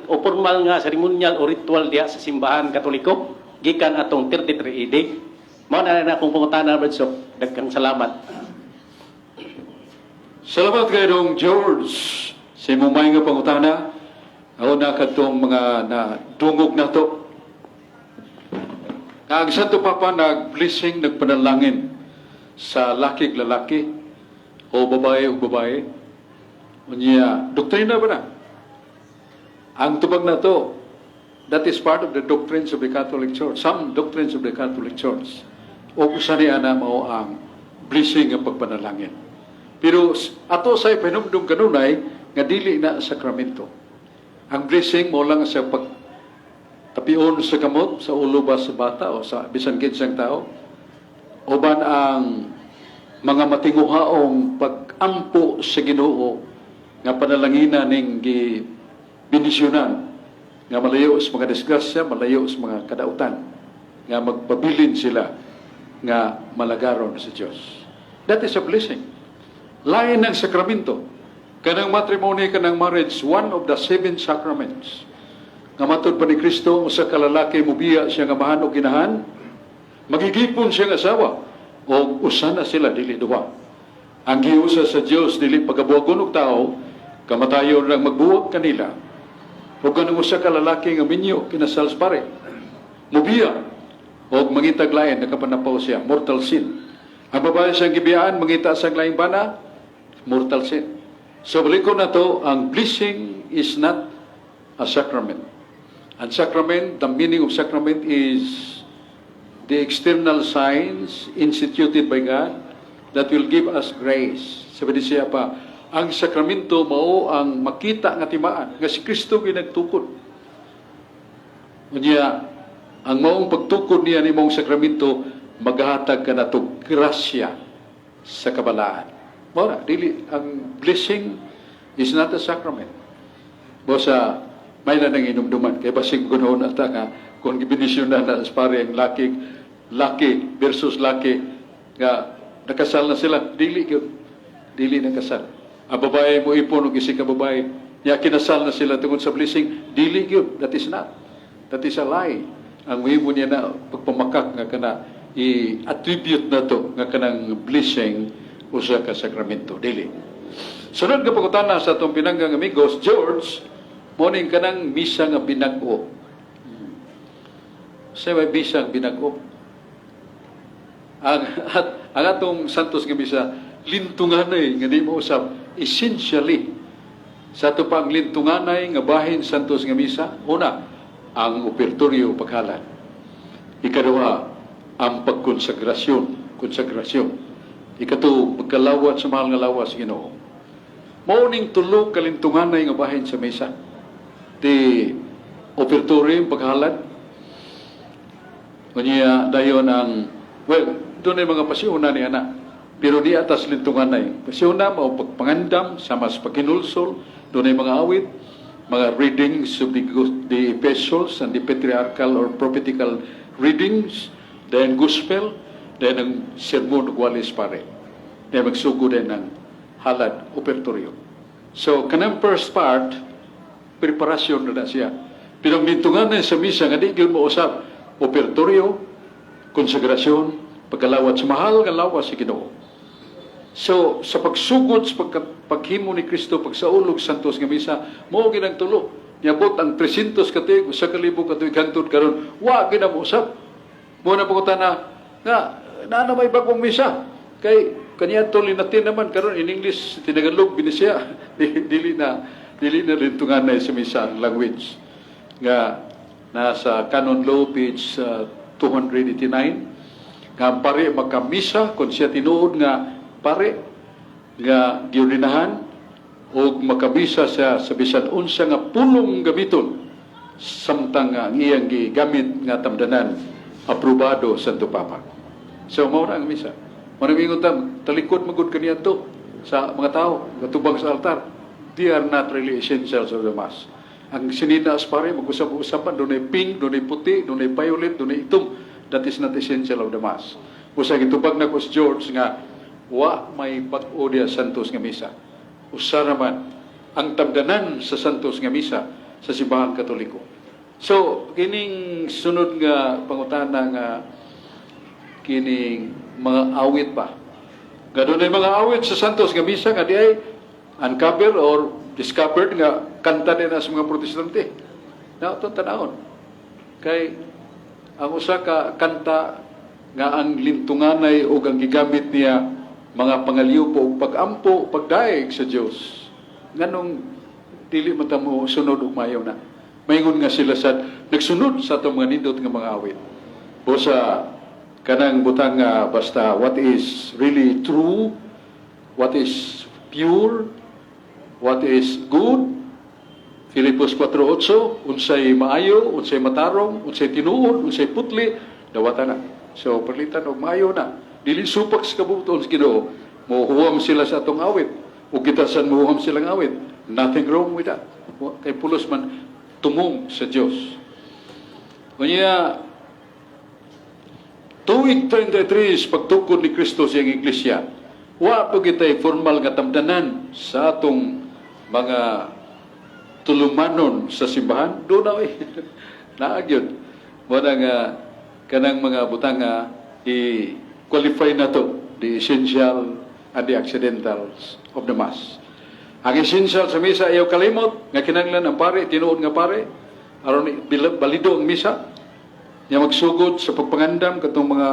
o formal nga seremonyal o ritual diha sa simbahan Katoliko gikan atong 33 AD? Mao na na akong pangutana, Brad Sok. Daghang salamat. Salamat kay Dong George sa imong maayong nga pangutana. Ako na kadtong mga na dungog nato. Nga ang Santo Papa nag-blessing, nagpanalangin sa laki lalaki o babae o babae. Unya, doktrina ba na? Ang tubag na to, that is part of the doctrines of the Catholic Church. Some doctrines of the Catholic Church. O usa ni ana mao ang blessing nga pagpanalangin. Pero ato sa ipahinumdum kanunay nga dili na sakramento. Ang blessing mao lang sa pag tapion sa kamot sa ulo ba sa bata o sa bisan kinsang tao, uban ang mga matinguhaong pag-ampo sa Ginoo nga panalangina ning gi bendisyonan nga malayo sa mga disgrasya, malayo sa mga kadautan, nga magpabilin sila nga malagaron sa Dios. That is a blessing. Lain ng sakramento. Kanang matrimony, kanang marriage, one of the seven sacraments. Nga matod pa ni Kristo, usa ka lalaki mubiya siya nga amahan o ginahan, magigipon siyang asawa, o usa na sila, dili duha. Ang giusa sa Dios dili pagabuwagon og tao, kamatayon lang magbuwag kanila. O kanang usa ka lalaki nga minyo kinasal sa pare, mubiya og mangitag lain, nakapanapaw siya, mortal sin. Ang babae siyang gibiyaan, mangita sa laing bana, mortal sin. So balikon na to, ang blessing is not a sacrament. And sacrament, the meaning of sacrament is the external signs instituted by God that will give us grace. Sabi di siya pa, ang sakramento mao ang makita nga timaan nga si Kristo ginagtukod. Unya, ang maong pagtukod niya nimong sakramento, maghatag ka nato grasya sa kabalaan. Mao na, dili ang blessing is not a sacrament. Bosa may na nang inumduman kay basig kuno ata nga kung gibenisyon na na pare ang laki laki versus laki nga nakasal na sila, dili gyud, dili nakasal. Ang babae mo ipon og isig ka babae nya kinasal na sila tungod sa blessing, dili gyud. That is not, that is a lie. Ang mahimo niya na pagpamakak nga kana i-attribute na to nga kanang blessing usa ka sakramento, dili. Sunod nga pangutana sa atong pinanggang amigos George, mao ning kanang misa nga binag-o. Sa may misa nga binag-o. Ang atong Santos nga misa, lintunganay nga di mo usab essentially. Sa ato pa ang lintunganay nga bahin Santos nga misa, una, ang opertoryo, paghalad. Ikaduha, ang pagkonsagrasyon, konsagrasyon. Ikatuo, pagkalawat sa mahal nga lawas sa Ginoo. Mao ning tulo ka lintunganay nga bahin sa misa. The ofertory, paghalad. Unya dayon ang, well, doon ay mga pasiuna ni ana. Pero di atas lintunganay. Pasiuna mao pagpangandam sama sa paghinulsol, doon ay mga awit, mga readings of the epistles and the patriarchal or prophetical readings, then gospel, then ang sermon ug walis pare. Then magsugod din ng halad, opertoryo. So, kanang first part, preparasyon na na siya. Pero ang lintungan na sa misa, nga di gyud mo usab, opertoryo, konsagrasyon, pagkalawat sa mahal nga lawas sa Ginoo. So, sa pagsugod sa paghimo ni Kristo, pagsaulog Santos nga misa, mao ginang tulo. Niabot ang 300 ka tuig, 1000 ka tuig hangtod karon, wa gina mo usab. Mao na pangutana nga naa na may bagong misa. Kay kaniadto Latin naman, karon in English, Tinagalog, Binisaya, dili na lintungan na sa misa ang language. Nga nasa Canon Law page 289 nga ang pare makamisa kung siya tinuod nga pare nga giordinahan og makamisa siya sa bisan unsa nga pulong gamiton samtang nga ang iyang gigamit nga tamdanan aprobado sa Santo Papa. So mao na ang misa. Mao na ingon ta, talikod magud kaniadto sa mga tao gatubang sa altar. They are not really essentials of the Mass. Ang sinina as pare, mag-usap-usapan, dunay pink, dunay puti, dunay violet, dunay itom. That is not essential of the Mass. Usa gitubag na ko si George nga wa may bag-o diya Santos nga misa. Usa naman ang tamdanan sa Santos nga misa sa Simbahang Katoliko. So, kining sunod nga pangutana nga Kining mga awit pa. Nga dunay mga awit sa Santos nga misa nga di ay uncover or discovered nga kanta din na sa mga Protestante. Na itong tanawon. Kay ang usa ka kanta nga ang lintunganay o ang gigamit niya mga pangaliwpo ug pagampo, pagdaig sa Dios. Nganong dili man ta mo sunod og mayo na? Maingon nga sila sa nagsunod sa atong mga nindot nga mga awit. O sa kanang butang nga basta what is really true, what is pure, what is good, Filipos 4:8, unsay maayo, unsay matarong, unsay tinuod, unsay putli, dawata na. So palitan og maayo na. Dili supak sa kabubut-on sa Ginoo. Mohuwam sila sa atong awit. Ug kita san mohuwam silang awit. Nothing wrong with that. Kay pulos man tumong sa Dios. Unya, tuig 33 pagtukod ni Kristo sa iyang iglesia, wa pa kitay formal nga tamdanan sa atong mga tulumanon sa simbahan. Doon na oy. Naa gyud. Mo na nga kanang mga butang nga i-qualify na to, the essential and the accidentals of the Mass. Ang essential sa misa, ayaw kalimot nga kinahanglan ang pare, tinuod nga pare, aron balido ang misa. Nya magsugod sa pagpangandam katong mga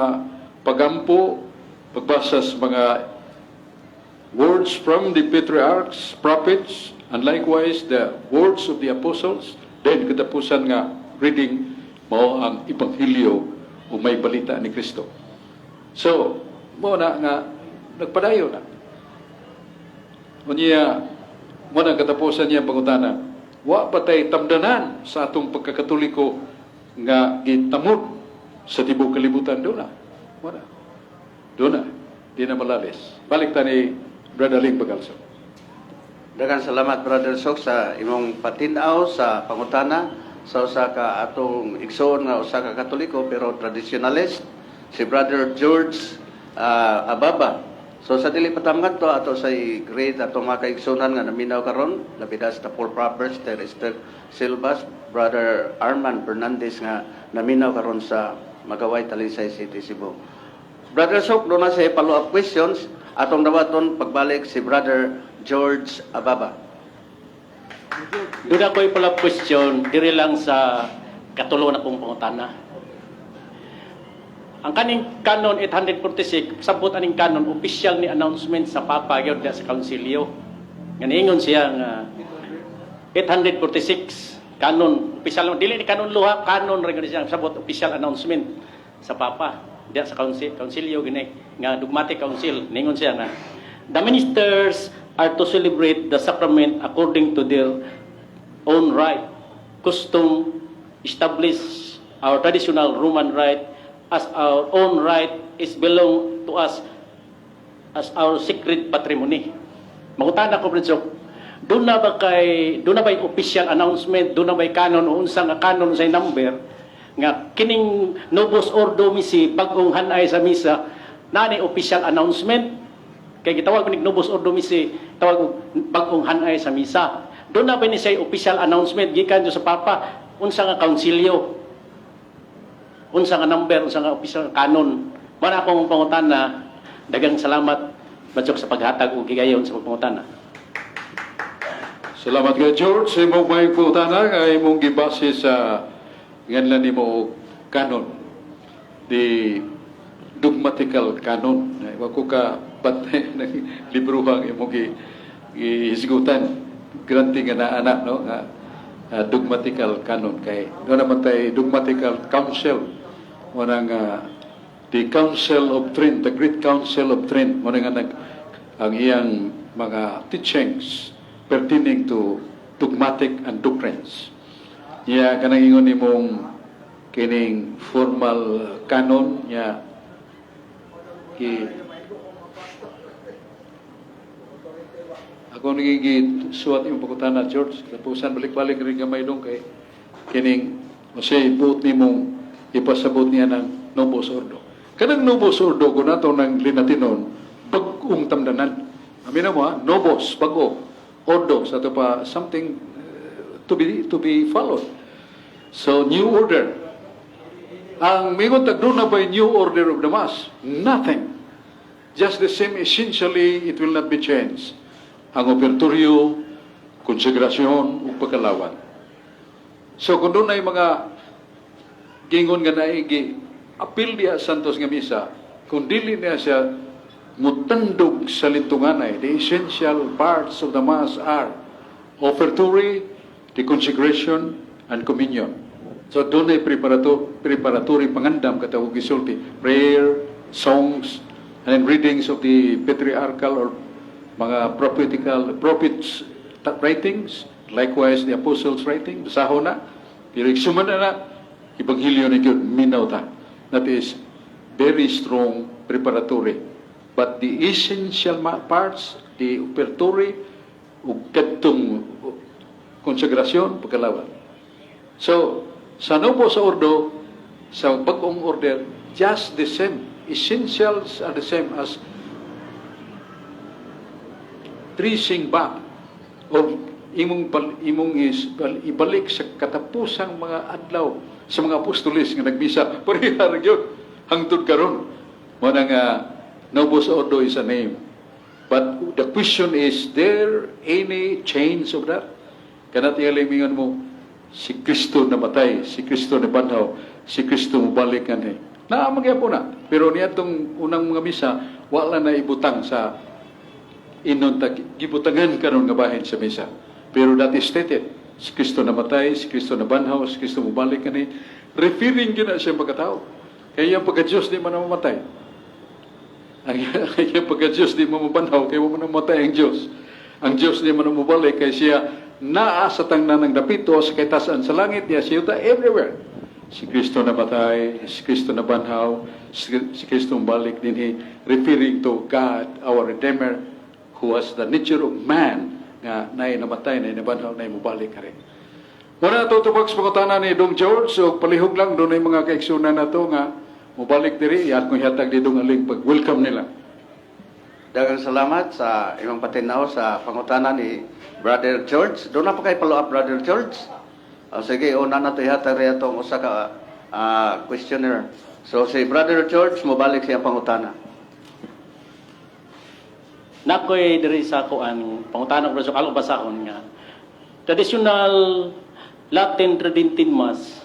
pagampo, pagbasa sa mga words from the patriarchs, prophets, and likewise the words of the apostles. Then katapusan nga reading mao ang ebanghelyo o may balita ni Kristo. So, mao na nga nagpadayon na. Unya, mo na katapusan niya ang pangutana. Wa pa tay tamdanan sa atong pagkakatoliko nga gitamod sa tibuok kalibutan? Doon na. Wala. Doon na. Di na malalis. Balik ta ni Brother Ling Bagalso. Daghang salamat, Brother Sok, sa imong patinaw sa pangutana sa usa ka atong igsoon nga usa ka Katoliko pero traditionalist, si Brother George Ababa. So sa dili patamgan to ato sa i-greet atong mga kaigsunan nga naminaw karon, labi na sa Paul Proppers, Esther Silvas, Brother Arman Fernandez nga naminaw karon sa Magaway, Talisay City, Cebu. Brother Sok, doon na sa follow-up questions. Atong dawaton pagbalik si Brother George Ababa. Doon ako'y follow-up question, diri lang sa katulo na kong pangutana. Ang kaning Canon 846, sabot aning canon, official ni announcement sa Papa gyud sa konsilyo. Nga niingon siya nga 846 canon official, dili ni canon luha, canon ra gyud siya, sabot official announcement sa Papa diya sa council, konsilyo gini nga dogmatic council. Ningon siya nga the ministers are to celebrate the sacrament according to their own right custom, establish our traditional Roman rite as our own right is belong to us as our sacred patrimony. Mangutana ko, Brother Sok, doon na ba yung official announcement, doon na ba canon o unsa nga canon sa number nga kining Novus Ordo Missae, bag-ong hanay sa misa, naa ni official announcement? Kay gitawag ni Novus Ordo Missae, tawag og bag-ong hanay sa misa. Doon na ba ni siya official announcement gikan sa Papa, unsa nga kaunsilyo, unsa nga number, unsa nga official canon? Mao na akong pangutana. Daghang salamat, Batsok, sa paghatag og higayon sa pangutana. Salamat kay George. Sa imong may pangutana nga imong gibase sa nganlan nimo og canon. The dogmatical canon. Wa ko ka bantay ng librohang imong gihisgutan. Granting nga naa no nga dogmatical canon kay doon naman tay dogmatical council, mo nang the Council of Trent, the Great Council of Trent, mo nga nag ang iyang mga teachings pertaining to dogmatic and doctrines. Niya kanang ingon nimong kining formal canon niya ki ako nagigi suwat imong pangutana, George. Katapusan, balik-balik rin gamay dong kay kining unsay buot nimong ipasabot niya ng Novus Ordo. Kanang Novus Ordo kung nato ng Linatinon, bag-ong tamdanan. Amin mo ha, Novus, bago, Ordo, sa ito pa, something to be followed. So, new order. Ang mingon tag na by new order of the Mass? Nothing. Just the same, essentially, it will not be changed. Ang ofertoryo, konsegrasyon, ug pagkalawat. So kung doon ay mga gingon nga naigi, apil diya Santos nga misa, kung dili niya siya mutandog sa lintunganay, the essential parts of the Mass are offertory, the consecration, and communion. So doon ay preparatory pangandam katawag gisulti, prayer, songs, and then readings of the patriarchal or mga prophetical prophets writings, likewise the apostles' writing, basahon na, pero igsuman na na, Ebanghelyo ni gyud, minaw ta. That is very strong preparatory. But the essential parts, the offertory, ug kadtong konsegrasyon, pagkalawat. So, sa Novus Ordo, sa bagong order, just the same. Essentials are the same as tracing back of imong ibalik sa katapusang mga adlaw sa mga apostoles nga nagmisa, pareha ra gyud hangtod karon. Mo na nga Novus Ordo is a name, but the question is, there any change of that? Kanat mingon mo si Kristo namatay, si Kristo nabanhaw, si Kristo mobalik kanhi, naa magyapon na, pero niadtong unang mga misa wala na ibutang sa inon ta gibutangan karon nga bahin sa misa. Pero that is stated. Si Kristo namatay, si Kristo nabanhaw, si Kristo mobalik kani, referring gyud na siya pagkatao. Kaya ang pagka-Diyos di man mamatay. Ang iyang pagka-Diyos di man mabanhaw, kaya man mamatay ang Diyos. Ang Diyos di man mobalik, kay siya naa sa tangna ng dapito sa katasan sa langit, niya siya everywhere. Si Kristo namatay, si Kristo nabanhaw, si Kristo balik dinhi, referring to God, our Redeemer, who has the nature of man, nga naay namatay, naay nabanhaw, naay mobalik kare. Wala na tubag sa pangutana ni Dong George, so palihog lang doon ay mga kaigsunan na to nga mobalik diri, iyan kong hihatag ni Dong Aling pag welcome nila. Daghang salamat sa imong patinaw sa pangutana ni Brother George. Doon na pa kay follow up, Brother George? Oh, sige, una na to ihatag rin atong usa ka questioner. So si Brother George mobalik siyang pangutana. Nakoy diri sa kuan pangutana ko sa kalong basahon nga traditional Latin Tridentine Mass,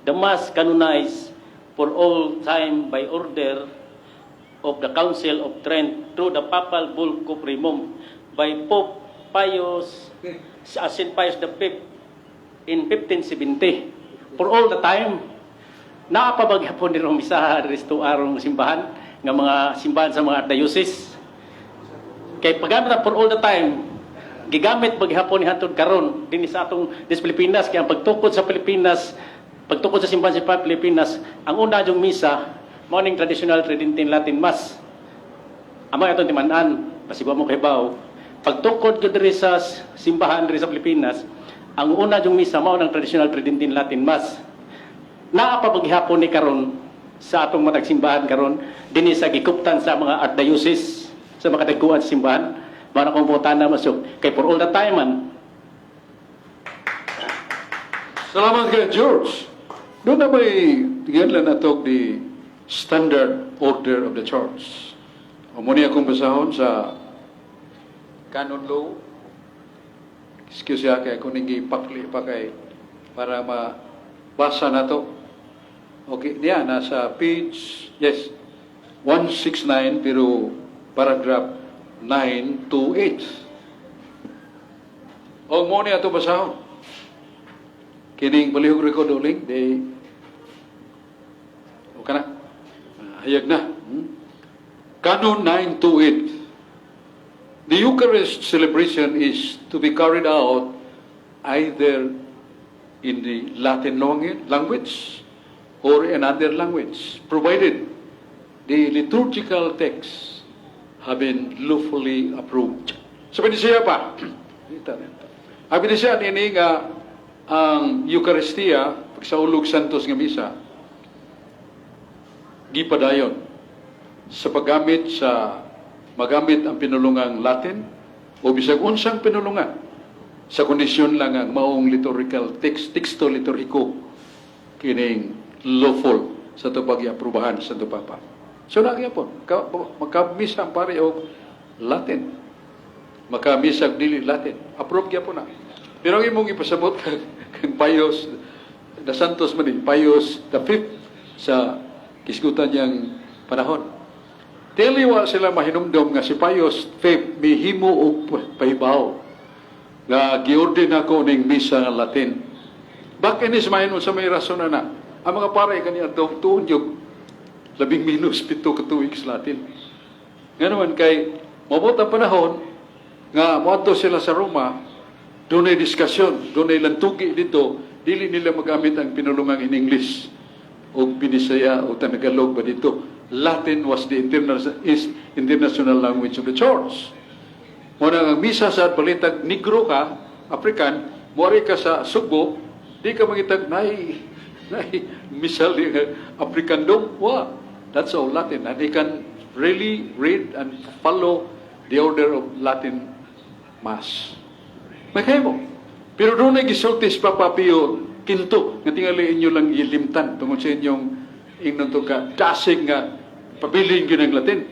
the Mass canonized for all time by order of the Council of Trent through the Papal Bull Cuprimum by Pope Pius St. Pius V in 1570 for all the time. Naa pa ba gyapon ni misa diri sa arong simbahan nga mga simbahan sa mga diocese? Kay paggamit na for all the time, gigamit maghapon ni hantod karon dinhi sa atong dis Pilipinas, kay ang pagtukod sa Pilipinas, pagtukod sa simbahan sa Pilipinas, ang una yung misa mao ning traditional Tridentine Latin Mass. Amo atong timan-an, basig wa mo kahibaw. Pagtukod ko diri sa simbahan diri sa Pilipinas, ang una yung misa mao ng traditional Tridentine Latin Mass. Naa pa maghapon ni karon sa atong matag simbahan karon dinhi sa gikuptan sa mga archdiocese, sa mga kadagkuan sa simbahan? Mao na akong pangutana masuk kay for all the time man. Salamat kay George. Doon na may tingnan lang nato the standard order of the church. O muna akong basahon sa canon law. Excuse ya kay ako ning gipakli pa kay para mabasa na to. Okay, niya nasa page, yes, 169 pero paragraph 928. O mo niya ito basahon. Kining balihog record uling, di okay na. Ah, hayag na. Canon 928. The Eucharist celebration is to be carried out either in the Latin language or another language, provided the liturgical texts have been lawfully approved. So, pwede siya pa. Ang pwede siya ini nga ang Eucharistia, pagsaulog Santos nga Misa, gipadayon sa paggamit sa magamit ang pinulungang Latin o bisag unsang pinulungan sa kondisyon lang ang maong liturgical text, teksto liturhiko kining lawful. Sa tubag aprubahan sa Santo Papa. So na gyapon, makamisa ang pare og Latin. Makamisa og dili Latin. Approve gyapon na. Pero ang imong ipasabot kang Pius, the Santos man ni, Pius the Fifth sa kisgutan niyang panahon. Dili wa sila mahinumdom nga si Pius Fifth mihimo og pahibaw nga giordin ako ning misa nga Latin. Bakit ni mahinum sa may rason na na? Ang mga pare kani adto tuon yung labing minus 7 ka tuig sa Latin. Nga naman kay moabot ang panahon nga moadto sila sa Roma, dunay diskusyon, dunay lantugi dito, dili nila magamit ang pinulungang in English o Binisaya o Tagalog ba dito. Latin was the international, is international language of the church. Mo na ang misa sa palitag Negro ka, African, moari ka sa Sugbo, di ka mangitag nay misal di nga African dong. Wa. That's all Latin. And he can really read and follow the order of Latin Mass. May mo. Pero doon ay gisulti si Papa Pio Quinto, nga tingali inyo lang gilimtan tungod sa inyong ingnon to ka dasig nga pabilin gyud ang Latin.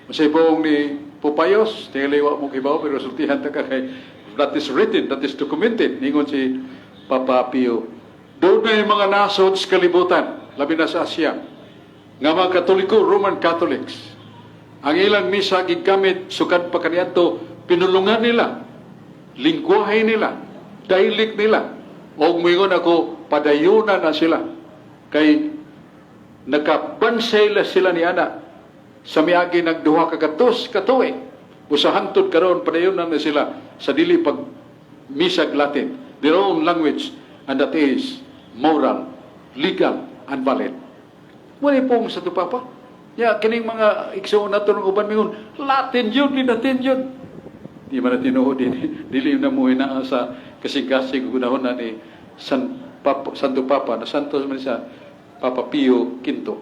Masay buong ni Pope Pius, tingali wa mo kibaw, pero sultihan ta ka kay that is written, that is documented, ningon si Papa Pio. Doon na yung mga nasod sa kalibutan, labi na sa Asia, nga mga Katoliko, Roman Catholics, ang ilang misa gigamit sukad pa kaniadto pinulungan nila, lingwahe nila, dialect nila. Og moingon ako, padayuna na sila. Kay nakabansay la sila ni ana sa miagi nag 200 ka tuig. Usa hangtod karon padayon na sila sa dili pag misag Latin, their own language, and that is moral, legal, and valid. Wala pong sa Papa. Ya, kining mga igsoon nato ng uban mingon, Latin yun, Latin yun. Di man na tinuod din, dili na mo hinaa sa kasing-kasing gunahon na ni San Papa, Santo Papa, na Santos man siya, Papa Pio Quinto.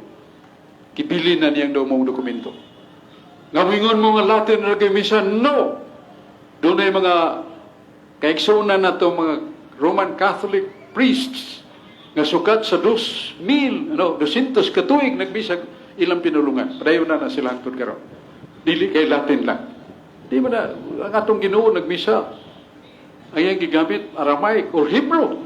Gibili na niyang daw mong dokumento. Nga mingon mo nga Latin na kay misa, no! Doon ay mga kaigsunan na to mga Roman Catholic priests nga sukat sa 2,000, ano, 200 katuig nagbisag ilang pinulungan. Padayon na na sila hangtod karon. Dili kay Latin lang. Di ba na, ang atong Ginoo nagmisa, ang iyang gigamit Aramaic or Hebrew.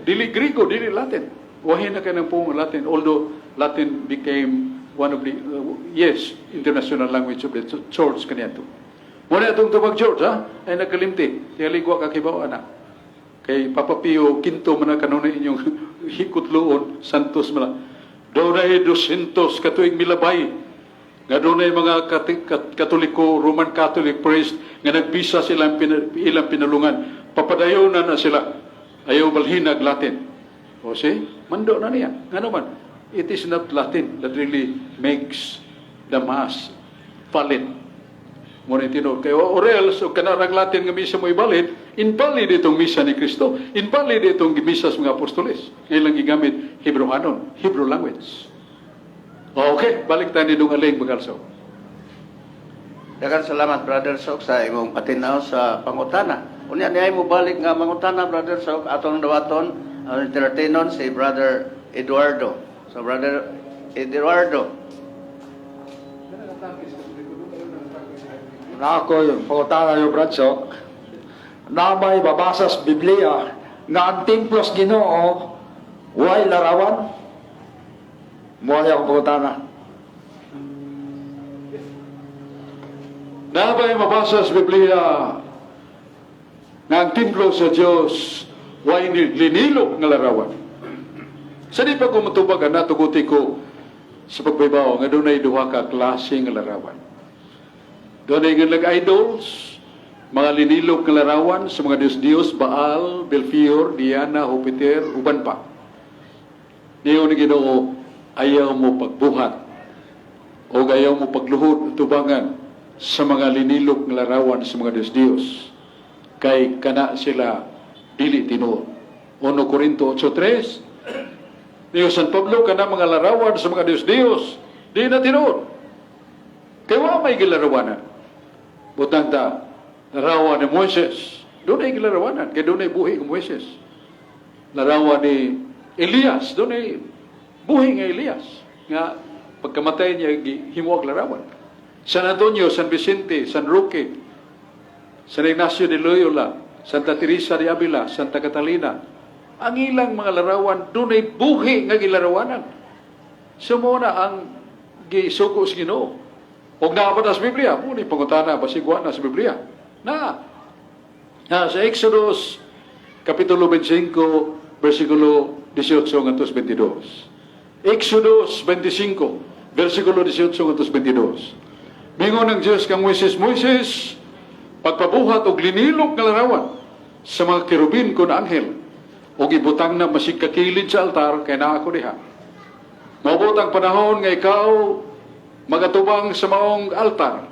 Dili Griego, dili Latin. Wahin na kay ng pong Latin, although Latin became one of the, yes, international language of the church kaniadto. Muna itong tubag church, ha? Ay nagkalimti. Tiyaligwa ka kibaw, ana. Kay Papa Pio Quinto man na kanunay inyong hikutloon, Santos man na. Doon ay 200 katuig milabay. Nga doon ay mga Katoliko, Roman Catholic priest nga nagbisa sila ilang pinulungan. Papadayon na na sila. Ayaw balhinag Latin. O see, mando na niya. Nga naman, it is not Latin that really makes the Mass valid. Mo ni tinuod. Kay or else, o kanarang Latin nga misa mo ibalid, invalid itong misa ni Kristo. Invalid itong misa sa mga apostoles. Ngayon lang gigamit Hebrew-hanon, Hebrew language. Okay, balik tayo ni Dong Aling Bagalsaw. Daghang salamat, Brother Sok, sa imong patinaw sa pangutana. Unya niya mo balik nga mangutana, Brother Sok, atong dawaton ang entertainon si Brother Eduardo. So Brother Eduardo. Na ako yung pangutana yung Brad Sok, na may babasa sa Biblia nga ang templo sa Ginoo way larawan. Mo akong pangutana. Na ba'y mabasa sa Biblia nga ang templo sa Diyos way linilok nga larawan? Sa di pa ko matubag ana, tuguti ko sa pagbaybaw nga dunay duha ka klase nga larawan. Dunay nga nag-idols, mga linilok nga larawan sa mga Diyos-Diyos, Baal, Belfior, Diana, Jupiter, uban pa. Niyo ni Ginoo, ayaw mo pagbuhat o ayaw mo pagluhod tubangan sa mga linilok nga larawan sa mga Diyos-Diyos. Kay kana sila dili tinuod. 1 Corinto 8:3. Niyo San Pablo, kana mga larawan sa mga Diyos-Diyos, di na tinuod. Kay wa may gilarawanan. Butang ta, larawan ni Moises, doon ay gilarawanan, kay doon ay buhi ni Moises. Larawan ni Elias, doon ay Buhi nga Elias nga pagkamatay niya gihimo og larawan. San Antonio, San Vicente, San Roque, San Ignacio de Loyola, Santa Teresa de Avila, Santa Catalina. Ang ilang mga larawan dunay buhi nga gilarawanan. So mao na ang gisugo sa Ginoo. Og naa ba na sa Biblia? Mao ni pangutana basig wa na sa Biblia. Na. Na sa Exodus kapitulo 25 versikulo 18 ngadto 22. Exodus 25 versikulo 18 ngadto 22. Mingon ng Diyos kang Moises, "Moises, pagpabuhat og linilok nga larawan sa mga kerubin kon anghel ug ibutang na masig kakilid sa altar kay naa ako diha. Moabot ang panahon nga ikaw magatubang sa maong altar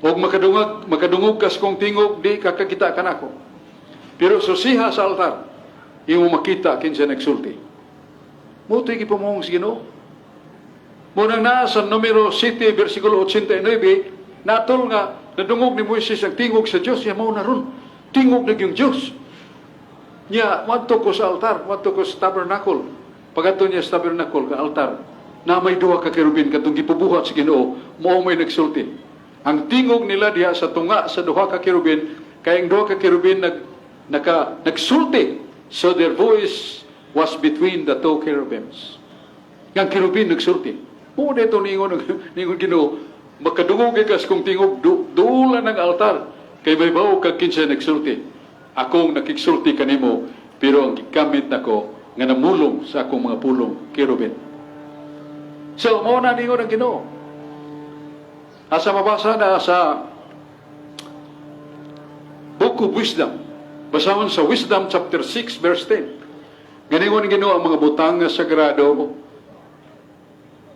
ug makadungog kas kong tingog, di ka kakita kanako. Pero susiha sa altar, imo makita kinsa nagsulti." Mao to'y gipamuhong sa Ginoo. Mao nang naa sa Numero 7, versikulo 89, natol nga nadungog ni Moises ang tingog sa Dios, ya mao na ron. Tingog na yung Dios. Nya, madto ko sa altar, madto ko sa tabernacle. Pag-adto niya sa tabernacle, ka altar, na may duha ka kerubin katong gipabuhat sa Ginoo, mao may nagsulti. Ang tingog nila diha sa tunga sa duha ka kerubin, kay ang duha ka kerubin nagsulti. So their voice was between the two cherubims. Yang kerubin nagsulti. Mao dito ningon Ginoo, "Makadungog ka sa kong tingog, duula ng altar, kay mahibaw kag kinsa nagsulti. Akong nakigsulti kanimo, pero ang gigamit nako nga namulong sa akong mga pulong, kerubin." So, mao na ningon ang Ginoo. Asa mabasa na sa Book of Wisdom? Basahon sa Wisdom chapter 6 verse 10. Ganingon ang Ginoo, ang mga butang nga sagrado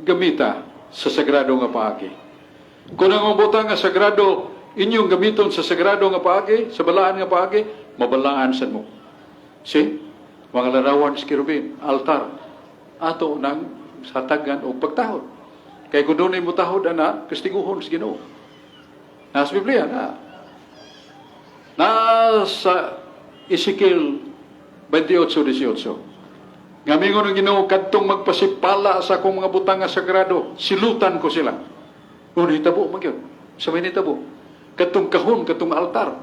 gamita sa sagrado nga paagi. Kung ang mga butang nga sagrado inyong gamiton sa sagrado nga paagi, sa balaan nga paagi, mabalaan sad mo. See? Mga larawan sa kerubin, altar, ato nang hatagan og pagtahod. Kay kung dunay mo tahod ana, kastiguhon sa Ginoo. Nasa Biblia na. Nasa Ezekiel 28:18. Nga mingon ang Ginoo, "Kadtong magpasipala sa akong mga butang nga sagrado, silutan ko sila." Kung hitabo man gyud. Sa may nitabo. Kadtong kahon, kadtong altar.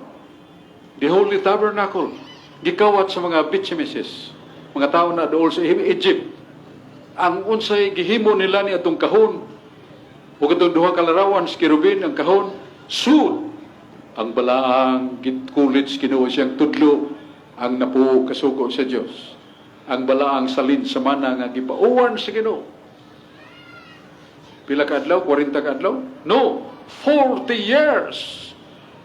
The Holy Tabernacle, gikawat sa mga Bethshemeses, mga tao na dool sa Egypt. Ang unsay gihimo nila ni atong kahon, ug atong duha ka larawan sa kerubin, ang kahon, sud ang balaang gitkulit sa Ginoo siyang tudlo ang napuo kasugo sa Dios. Ang balaang salin sa mana nga gipauwan sa Ginoo. Pila ka adlaw? 40 ka adlaw? No, 40 years.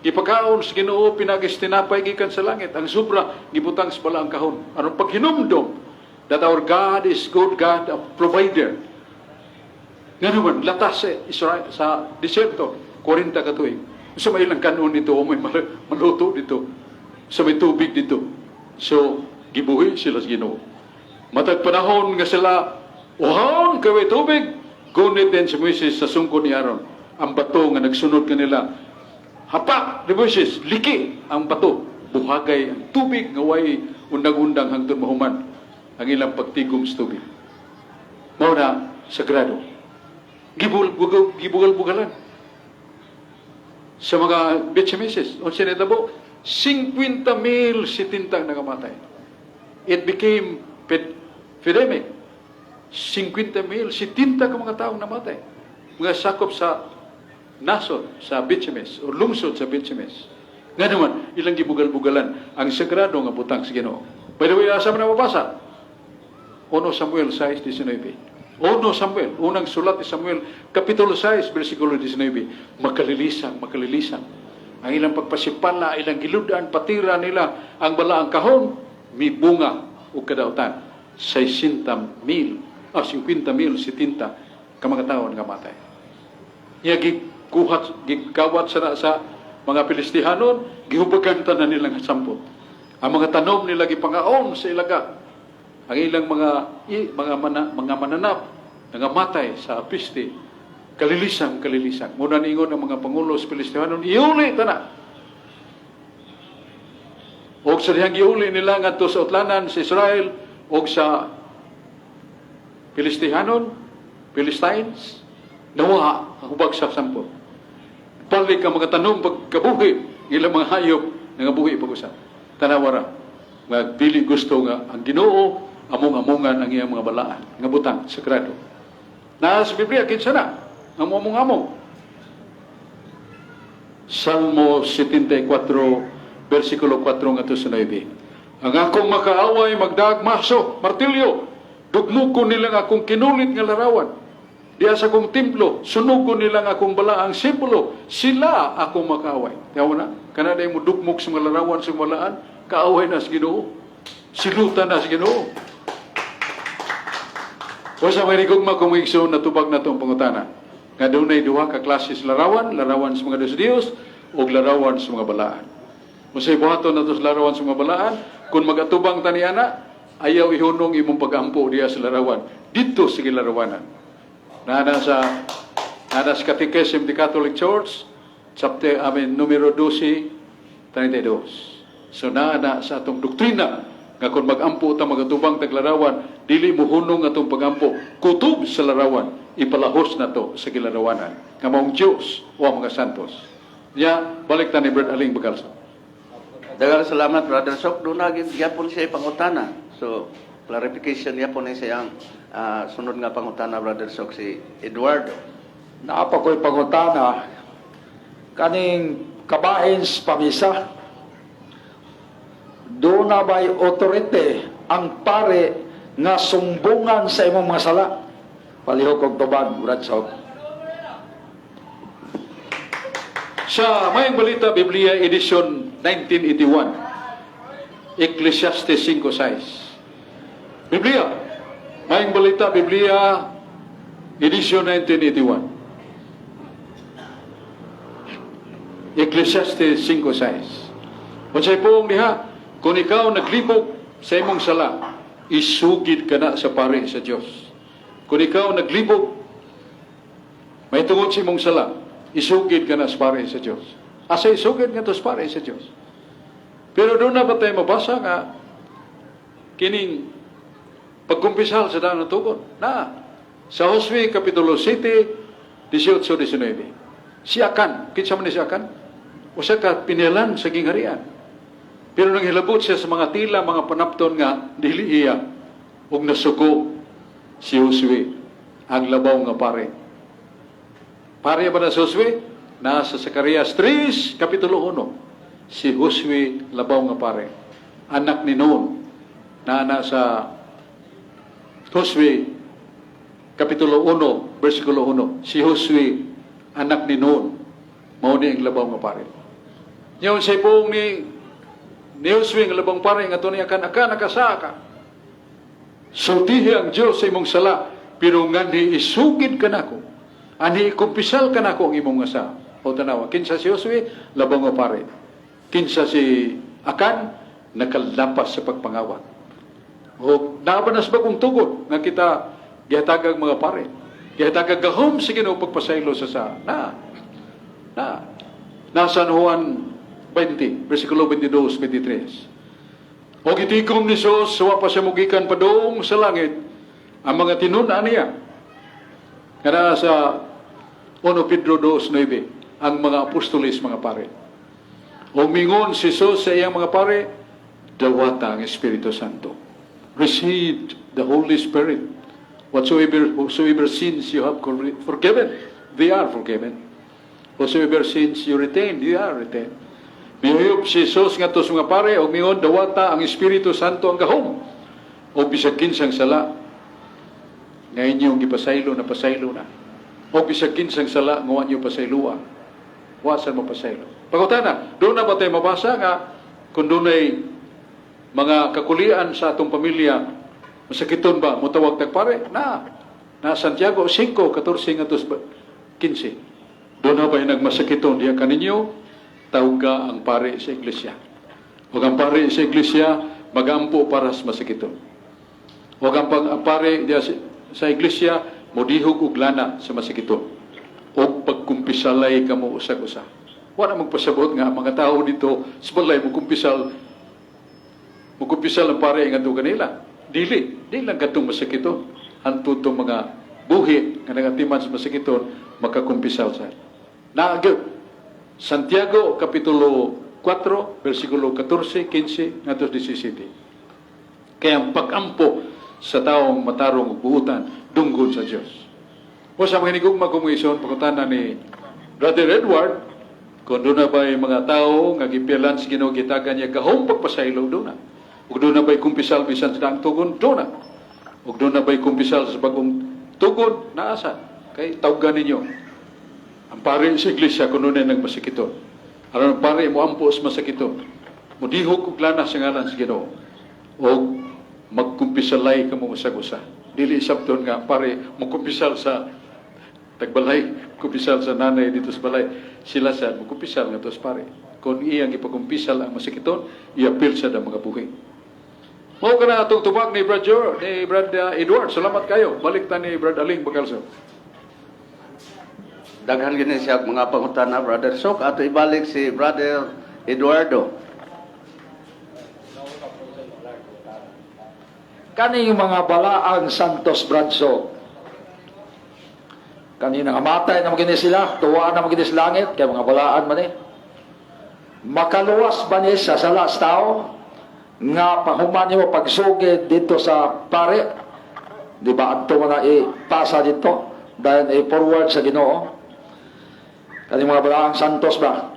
Gipakaon sa Ginoo pinaagi sa tinapay gikan sa langit. Ang sobra gibutang sa balaang kahon. Aron paghinumdom that our God is good God, a provider. Nga naman, latas sa Israel, sa disyerto, 40 ka tuig. Sa may ilang kanon dito, may maluto dito. Sa may tubig dito. So, gibuhi sila sa Ginoo. Matag panahon nga sila, uhawon kay tubig, gunit din si Moises sa sungkod ni Aaron. Ang bato nga nagsunod kanila. Hapak ni Moises, liki ang bato. Buhagay ang tubig nga way undang-undang hangtod mahuman ang ilang pagtigom sa tubig. Mao na sagrado. Gibugal-bugalan sa mga Bethshemeses. Unsa nitabo? 50 mil 70 nangamatay. It became epidemic. 50 mil, 70 ka mga taong namatay. Mga sakop sa nasod sa Bethshemes o lungsod sa Bethshemes. Nga naman, ilang gibugal-bugalan ang sagrado nga butang sa Ginoo. By the way, asa man na mabasa? 1 Samuel 6:19. 1 Samuel, unang sulat ni Samuel, Kapitulo 6, versikulo 19. Makalilisan, makalilisan. Ang ilang pagpasipala, ilang giludan, patira nila ang balaang kahon, mibunga og kadautan. 60 mil, 50 mil, 70 ka mga tawo nga matay. Niya gikuhat, gikawat sa mga Pilistihanon, gihubagan tanan nilang sampot. Ang mga tanom nila gipangaon sa ilaga. Ang ilang mga mananap nangamatay sa piste. Kalilisang, kalilisang. Muna niingon ang mga pangulo sa Pilistihanon, "Iuli tana." Og sa dihang giuli nila ngadto sa utlanan sa Israel og sa Filistihanon, Philistines, nawa ang hubag sa sampol. Balik ang mga tanom pagkabuhi, ilang mga hayop nangabuhi pag-usap. Tanawa ra, nga dili gusto nga ang Ginoo among-amongan ang iyang mga balaan, nga butang sagrado. Na sa Biblia, kinsa na ang among-among? Salmo 74, versikulo 4 ngadto sa 9. "Ang akong makaaway magdaag maso, martilyo, dugmukon nilang akong kinulit nga larawan. Diya sa akong templo, sunugon nilang akong balaang simbolo, sila akong makaaway." Tawa na, kanada mo dugmok sa mga larawan sa balaan, kaaway na sa Ginoo. Silutan na sa Ginoo. O sa may rigugma kung igsoon, natubag na itong pangutana. Nga dunay duha ka klase sa larawan, larawan sa mga Diyos Diyos, o larawan sa mga balaan. Unsay buhaton nato sa larawan sa mga balaan? Kung magatubang tani ana, ayaw ihunong imong pagampo diya sa larawan. Dito sa gilarawanan. Nana sa Catechism of the Catholic Church, chapter, I mean, numero 12, 32. So naa na sa atong doktrina nga kung magampo ta, magatubang tag larawan, dili mo hunong atong pagampo kutob sa larawan, ipalahos na to sa gilarawanan nga maong Dios o ang mga santos. Ya, balik ta ni Brad Aling Bagalso. Daghang salamat, Brother Sok. Doon na gyapon siya pangutana. So, clarification yapon ni siyang sunod nga pangutana, Brother Sok, si Eduardo. Naa pa ko'y pangutana kaning kabahin sa pamisa. Duna ba'y authority ang pare nga sumbungan sa imong mga sala? Palihog og tubag, Brad Sok. Sa Mayong Balita Biblia edition 1981, Ecclesiastes 5:6. Biblia, Mayong Balita Biblia edition 1981. Ecclesiastes 5:6. Unsay puong diha? Kung ikaw naglibog sa imong sala, isugid ka na sa pare sa Dios. Kung ikaw naglibog may tungod sa imong sala, isugid ka na sa pare sa Dios. Asa isugid nga to sa pare sa Dios? Pero duna ba tayo mabasa nga kining pagkumpisal sa daan ng tukod? Na, sa Josue Kapitulo 7, 18-19. Si Akan, kinsa man ni si Akan? Usa ka pinilan sa gingharian. Pero nang hilabot siya sa mga tila, mga panapton nga dili iya, ug nasuko si Josue, ang labaw nga pare. Pare ba na si Josue? Nasa Zacarias 3, Kapitulo 1. Si Josue, labaw nga pare. Anak ni Nun, na nasa Josue, Kapitulo 1, versikulo 1. Si Josue, anak ni Nun, mao ni ang labaw nga pare. Ngayon sa ibuong ni Josue ang labang pare nga ni Akan, "Akan, nakasaka ka. Sultihi ang Diyos sa imong sala, pero nganhi isugid ka nako. Anhi ikumpisal ka nako ang imong nga sa." O tanawa, kinsa si Josue? Labang nga pare. Kinsa si Akan? Nakalapas sa pagpangawat. O naa ba na sa Bagong Tugon nga kita gihatagag mga pare? Gihatagag gahom sa Ginoo pagpasaylo sa na. Na. Na San Juan 20, versikulo 22, 23. O gitikom ni Jesus, wa pa siya mugikan padung sa langit, ang mga tinun-an niya. Kana sa 1 Pedro 2:9, ang mga apostoles, mga pare. O mingon si Jesus sa iyang mga pare, "Dawata ang Espiritu Santo." Receive the Holy Spirit. Whatsoever sins you have forgiven, they are forgiven. Whatsoever sins you retain, they are retained. Mihuyop si Jesus ngadto sa mga pare og mingon, "Dawata ang Espiritu Santo ang gahom. O bisag kinsang sala nga inyong gipasaylo, na pasaylo na. O bisag kinsang sala nga wa niyo pasayloa, wa sad mapasaylo." Pangutana, duna ba tayo mabasa nga kung dunay mga kakulian sa atong pamilya, masakiton ba, mutawag tag pare? Na. Na Santiago 5, 14 ngadto 15. "Duna ba nagmasakiton diha kaninyo? Tawga ang pare sa iglesia. Ug ang pare sa iglesia magampo para sa masakiton. Ug ang pare diha sa iglesia modihog og lana sa masakiton. Og pagkumpisalay kamo usag-usa." Wala magpasabot nga ang mga tao dito sa balay mo kumpisal, mukumpisal ang pare ngadto kanila. Dili, dili lang kadtong masakiton. Hantod tong mga buhi nga nagatiman sa masakiton makakumpisal sa. Naa gyud. Santiago Kapitulo 4, versikulo 14, 15 ngadto 17. Kaya ang pag-ampo sa taong matarong ug buutan dunggod sa Dios. O sa mga hinigugma kong mga igsoon, pangutana ni Brother Edward, kung duna ba'y mga tao nga gipilan sa Ginoo, gitagan niya gahom pagpasaylo, duna. Ug duna ba'y kumpisal bisan sa daang tugon, duna. Ug duna ba'y kumpisal sa bagong tugon, naa sa. Kay tawgan ninyo. Ang pari sa iglesia kung dunay nagmasakiton. Aron ang pari mo ampo sa masakiton. Mudihok og lana sa ngalan sa Ginoo. Og magkumpisalay kamo usag-usa. Dili sabton nga pare magkumpisal sa tagbalay, kumpisal sa nanay dito sa balay. Sila sa magkumpisal nga sa pare. Kung iyang ipakumpisal ang masakiton, iapil sa mga buhi. Mao kana atong tubag ni Brad Jor, ni Brad Edward. Salamat kayo. Balik ta ni Brad Aling Bacalso. Daghan gini siya mga pangutana, Brother Sok. Ato ibalik si Brother Eduardo. Kaning mga balaang Santos, Bradso. Kanina nga matay na magini sila, tuwaan na magini sa langit, kay mga balaan man eh. Makaluwas ba ni sa sala sa tao? Nga pahuman nimo pagsugid dito sa pare, di ba adto mo na ipasa dito, dahil i-forward sa Ginoo. Kaning mga balaang Santos ba?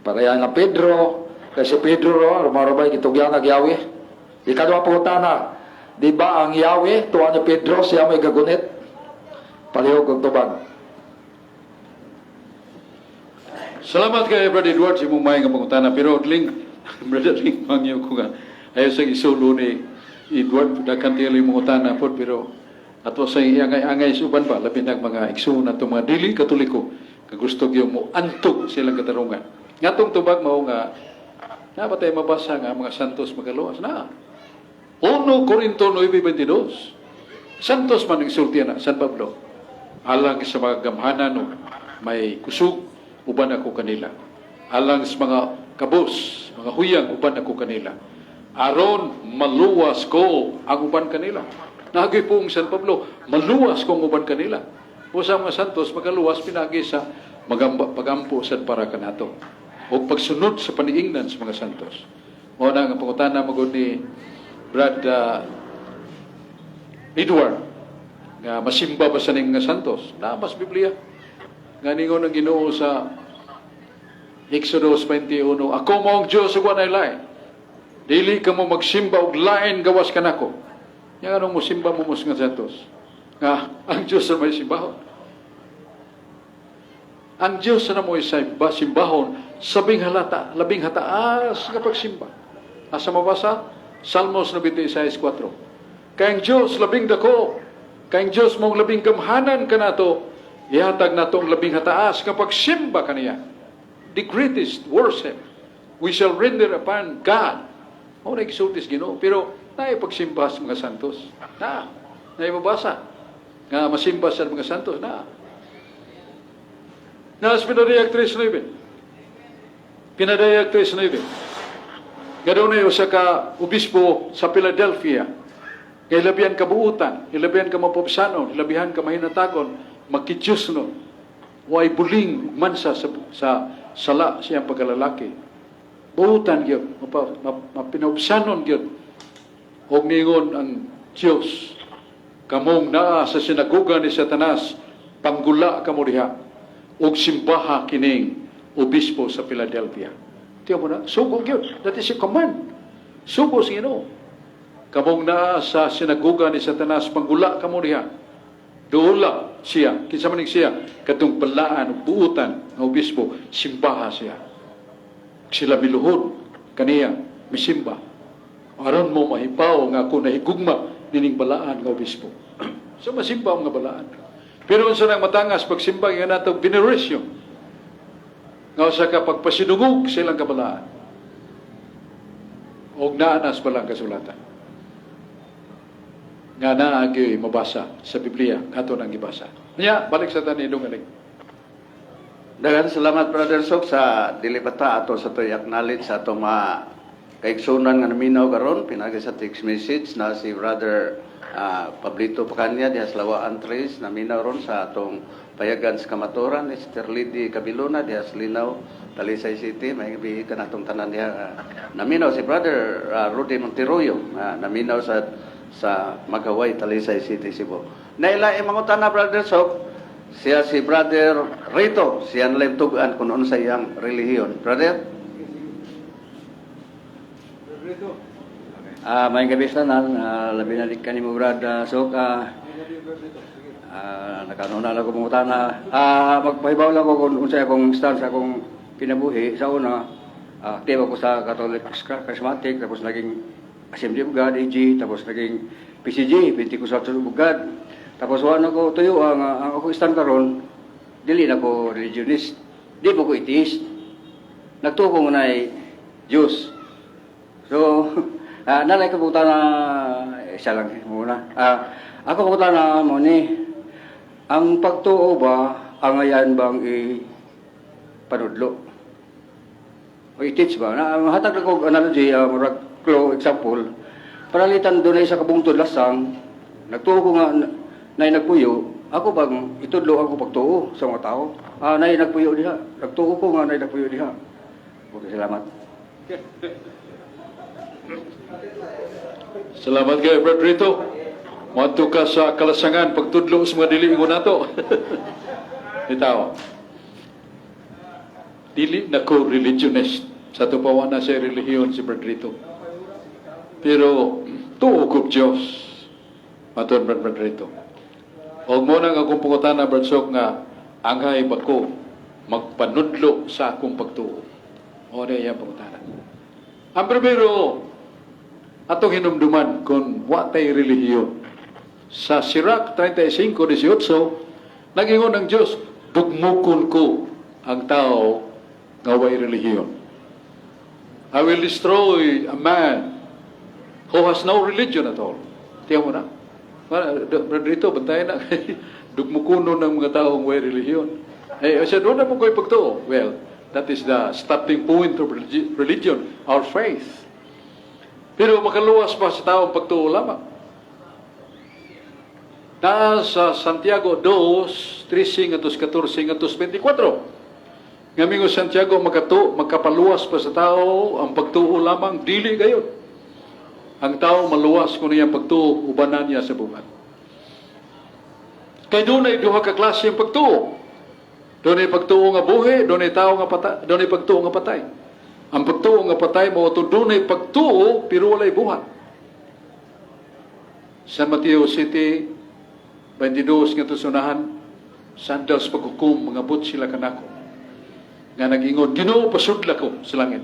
Pareha na Pedro, kay si Pedro ro, rumarabay gitugyan na Yahweh. Ikaduha pangutana, di ba ang Yahweh, tuwa ni Pedro, siya may gagunit? Palihog og tubag. Salamat kay Brad Edward sa imong maayong nga pangutana, pero ling Brother Ling, mangyo ko nga ayaw sa isulo ni Edward, daghan tiyo imong pangutana pod, pero ato sa angay-angay sa uban ba, labi nag mga igsoon nato, mga dili Katoliko nga gusto gyud mo antog silang katarungan. Ngatong tubag mao nga naa ba tay mabasa nga mga santos magaluwas na? 1 Corinto 9:22. Santos man ang isulti na San Pablo: "Alang sa mga gamhanan o may kusog, uban ako kanila. Alang sa mga kabos, mga huyang, uban ako kanila. Aron maluwas ko ang uban kanila." Nagay pong San Pablo, maluwas ko ang uban kanila. O sa mga santos, magaluwas pinagi sa magamba, pagampo sa para kanato. O pagsunod sa paniingnan sa mga santos. Mao na ang pangutana magod ni Brad Edward nga masimba ba sa ning mga santos? Naa mas Biblia. Nga ningon ang Ginoo sa Exodus 21, "Ako mao ang Diyos ug walay lain. Dili ka mo magsimba og lain gawas kanako." Yang anong musimba mo mos nga santos? Nga ang Diyos na may simbahon. Ang Diyos na mo ba simbahon sabing halata, labing hataas nga pagsimba. Asa mabasa? Salmos 96:4. Kay ang Diyos labing dako, kay ang Diyos mong labing gamhanan kanato, ihatag nato ang labing hataas nga pagsimba kaniya. The greatest worship we shall render upon God. Mao na gisulti sa Ginoo, pero naay pagsimba sa mga santos. Na, naay mabasa nga masimba sa mga santos na. Nas Pinadayag 3.9. Pinadayag 3.9. Nga dunay usa ka obispo sa Philadelphia. Kay labihan ka buutan, ilabihan ka mapubsanon, ilabihan ka mahinatagon, makidiyosnon. Way buling ug mansa sa sala siyang pagkalalaki. Buutan gyud, mapinubsanon gyud. Og ningon ang Dios, "Kamong naa sa sinagoga ni Satanas, panggula kamo diha ug simbaha kining obispo sa Philadelphia." Tiyo mo na, sugo gyud. That is a command. Sugo sa Ginoo. "Kamong naa sa sinagoga ni Satanas, panggula kamo diha." Duula siya. Kinsa man siya? Katong balaan ug buutan nga obispo, simbaha siya. Sila miluhod kaniya, misimba. Aron mo mahibaw nga ako nahigugma nining balaan nga obispo. So masimba ang nga balaan. Pero unsa nang matangas pagsimba nga nato veneration? Nga usa ka pagpasinungog sa ilang kabalaan. Og naanas balang kasulatan. Nga naa gyoy mabasa sa Biblia ato nang gibasa. Nya balik sa tanin aling. Daghan salamat, Brother Sok, sa dili bata ato sa toy acknowledge sa atong mga kaigsunan nga naminaw karon pinagi sa text message na si Brother Pablito Pacanya diha sa Lawaan 3, naminaw ron sa atong payagan sa Kamaturan, ni Sister Lady Cabilona diha sa Linaw, Talisay City. May gabi kanatong tanan diha. Naminaw si Brother Rudy Monteroyo, naminaw sa Magaway, Talisay City, Cebu. Naila mangutana, Brother Sok, siya si Brother Rito, siya nalay tugan kung unsa iyang relihiyon. Brother? Maayong gabi sa tanan, labi na kanimo, Brad Sok. Nakaano na lang ko mangutana. Magpahibaw lang ko kung unsay akong stance sa akong kinabuhi. Sa una, aktibo ako sa Catholic Charismatic, tapos naging Assembly of God, AG, tapos naging PCG, Pentecostal Church of God. Tapos wala na ko tuyo ang ako stand karon, dili na ko religionist, di po ko atheist. Nagtuo ko na Diyos. So, nanay ko puta na, eh, siya lang muna. Ako puta na mo ni, ang pagtuo ba, angayan bang i panudlo? O i-teach ba? Na, hatag ko analogy, murag clue, example, paralitan doon sa kabungtod lasang, nagtuo ko nga na nagpuyo, ako bang itudlo ako pagtuo sa mga tao? Nay nagpuyo diha. Nagtuo ko nga nay nagpuyo diha. Okay, salamat. Salamat kay Brad Rito. Moadto ka sa kalasangan pagtudlo sa mga dili ingon nato. Bitaw. Dili na ko religionist. Sa ato pa wa na siya relihiyon si Brad Rito. Pero tuo ko Diyos. Matud Brad Rito. Og mo nang akong pangutana, Brad Sok, nga angay ba ko magpanudlo sa akong pagtuo? O na iyang pangutana. Ang primero, atong hinumduman kung wa tay relihiyon. Sa Sirach 35:18, nagingon ang Diyos, "Dugmukon ko ang tao nga way relihiyon." I will destroy a man who has no religion at all. Tiyan mo na. Brad Rito, bantayan na. Dugmukuno ng mga taong way relihiyon. Eh, siya doon na mo ko'y pagtuo. Well, that is the starting point of religion, our faith. Pero makaluwas pa sa taong pagtuo lamang? Naa sa Santiago 2, 13 ngadto 14 ngadto 24. Nga mingon Santiago, makapaluwas pa sa tao ang pagtuo lamang? Dili gayud. Ang tao maluwas kung iyang pagtuo ubanan niya sa buhat. Kay dunay duha ka klase ang pagtuo. Dunay pagtuo nga buhi, dunay tao nga patay, dunay pagtuo nga patay. Ang pagtuo nga patay mao to dunay pagtuo pero walay buhat. San Mateo 7:22 nga tusunahan, "Sa adlaw sa paghukom, mangabot sila kanako nga nag-ingon, 'Ginoo, pasudla ko sa langit.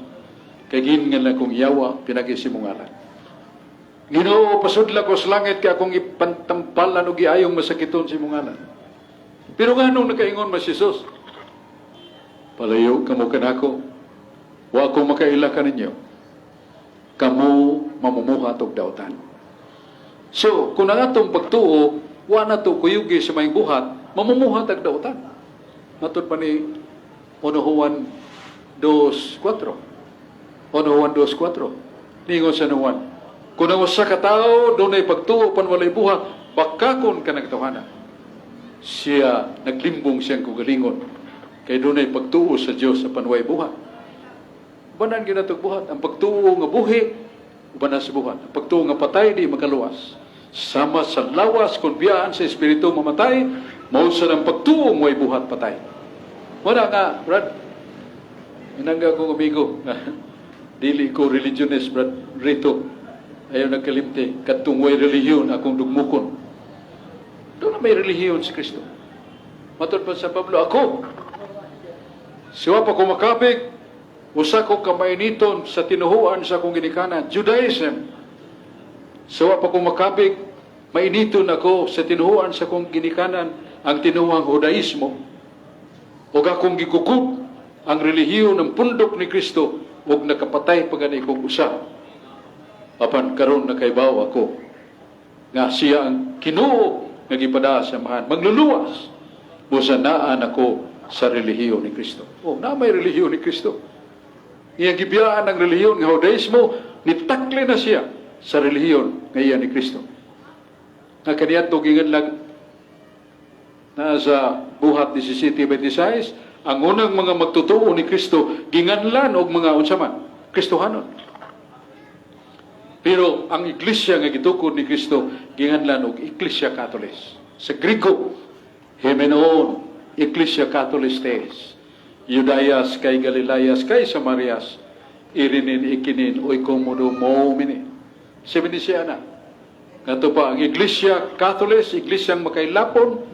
Kay gihingan akong yawa pinagi sa imong ngalan. Ginoo, pasudla ko sa langit kay akong ipantampalan og giayong masakiton sa imong ngalan.'" Pero nganong nakaingon man si Jesus? "Palayo kamo kanako. Wa ko makaila kaninyo. Kamo mamumuhat og dautan." So, kung ang atong pagtuo, wa na to kuyugi sa may buhat, mamumuhat og dautan. Matod pa ni 1 Juan 2.4. 1 Juan 2.4. Ningon sa Juan, "Kung ang usa ka tawo dunay pagtuo pan walay buhat, bakakon kanang tawhana. Siya naglimbong siyang kaugalingon kay dunay pagtuo sa Dios apan way buhat." Ubanan gyud natog buhat. Ang pagtuo nga buhi, ubanan sa buhat. Ang pagtuo nga patay, di makaluwas. Sama sa lawas, kung biyaan sa espiritu mamatay, mao sa ang pagtuo way buhat patay. Wala nga, Brad. Inangga akong amigo. Dili ko religionist, Brad Rito. Ayaw nagkalimti. Katong way relihiyon, akong dugmukon. Doon na may relihiyon si Kristo. Matod pa sa Pablo, "Ako, siwa pa ko makabig, usa ko kamainiton sa tinuhuan sa akong ginikanan," Judaism. "Siwa pa ko makabig, mainiton ako sa tinuhuan sa akong ginikanan, ang tinuhuang Judaismo. Ug akong gikukub ang relihiyon ng pundok ni Kristo ug nakapatay pa gani kog usa. Apan karon nakaibaw ako nga siya ang Ginoo nga gipadaa sa Amahan, magluluwas." Busa naan ako sa relihiyon ni Kristo. Oh, na may relihiyon ni Kristo. Iyang gibiyaan ang relihiyon nga Judaismo, Nitakli na siya sa relihiyon nga iya ni Kristo. Nga kaniadto giingon na sa Buhat 17:26, ang unang mga magtotoo ni Kristo ginganlan og mga unsa man, Kristohanon. Pero ang iglesia nga gitukod ni Kristo ginganlan og Iglesia Catholic. Sa Griko, Hemenon, Iglesia Catholistes, Iudaias kai Galilaias kai Samarias, irinin ikinin oikodomomene. Sabi ni siya na, ngadto pa ang Iglesia Catholic, Iglesia makailapon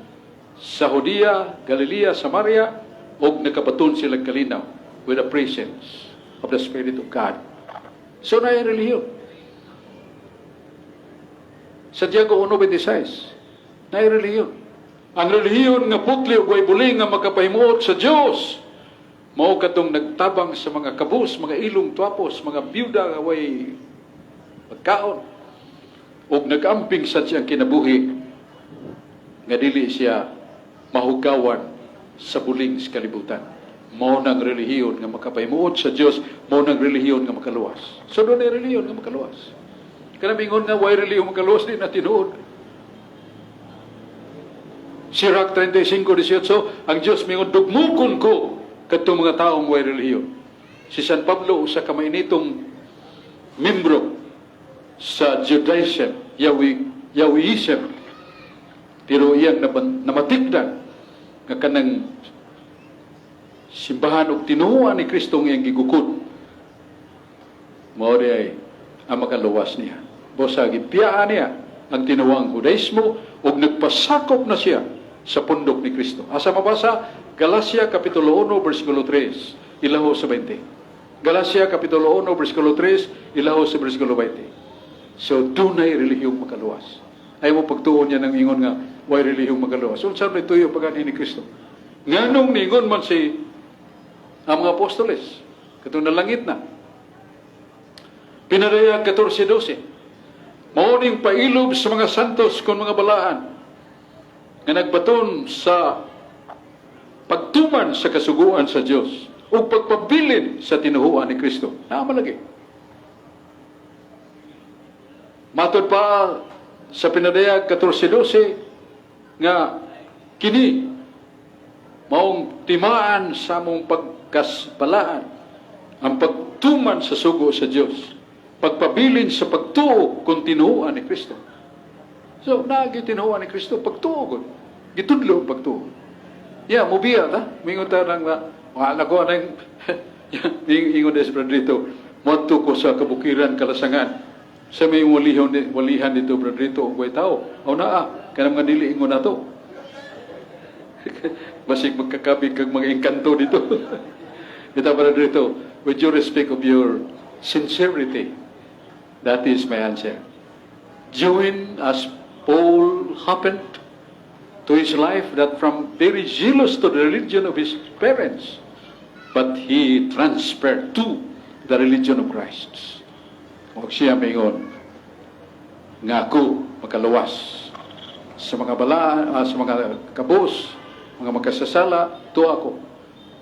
sa Judea, Galilea, Samaria, og nakabaton sila kalinaw with the presence of the Spirit of God. So na yung relihiyon. Santiago 1:26, na yung relihiyon. Ang relihiyon nga putli ug way buling nga makapahimuot sa Dios mao katong nagtabang sa mga kabus, mga ilong twapos, mga byuda nga way pagkaon ug nagamping sa siyang kinabuhi nga dili siya mahugawan sa buling sa kalibutan. Mao nang relihiyon nga makapahimuot sa Dios, mao nang relihiyon nga makaluwas. So doon ay relihiyon nga makaluwas. Kana mingon nga way relihiyon makaluwas, di na tinuod. Sirach 35:18, ang Dios mingon, "Dugmukon ko kadtong mga taong way relihiyon." Si San Pablo, usa ka mainitong membro sa Judaism, Yahweism, pero iyang namatikdan nga kanang simbahan og tinuohan ni Kristo ang iyang gigukod mao ay ang makaluwas niya. Busa gipiyaan niya ang tinuohang Judaismo ug nagpasakop na siya sa pundok ni Kristo. Asa mabasa? Galacia Kapitulo 1 versikulo 3 ilaho sa 20. Galacia Kapitulo 1 versikulo 3 ilaho sa versikulo 20. So dunay relihiyong makaluwas. Ay mo pagtuon niya ng ingon nga way relihiyong makaluwas. Unsa may tuyo pagani ni Kristo? Nganong ningon man si ang mga apostoles katong nalangit na? Pinadayag 14:12. Mao ning pailob sa mga santos kon mga balaan nga nagbaton sa pagtuman sa kasuguan sa Dios ug pagpabilin sa tinuhuan ni Kristo. Naa malagi. Matod pa sa Pinadayag 14:12 nga kini maong timaan sa among pagkasbalaan, ang pagtuman sa sugo sa Dios, pagpabilin sa pagtuo kung tinuohan ni Kristo. So, naagi tinuohan ni Kristo, pagtuo gud. Gitudlo ang pagtuo. Yeah, mubiya ta. Mingon ta nang wala ko anang ingon des brother dito. Moadto ko sa kabukiran Kalasangan. Sa may walihan, walihan dito, brother dito, og way tao. Aw naa, kanang mga dili ingon nato. Basig magkakabig kag mga engkanto dito. Ito, brother dito, with due respect of your sincerity, that is my answer. Join as Paul happened to his life, that from very zealous to the religion of his parents, but he transferred to the religion of Christ. Huwag siya maingon nga ako makaluwas sa mga bala, sa mga kabos, mga makasasala, to ako.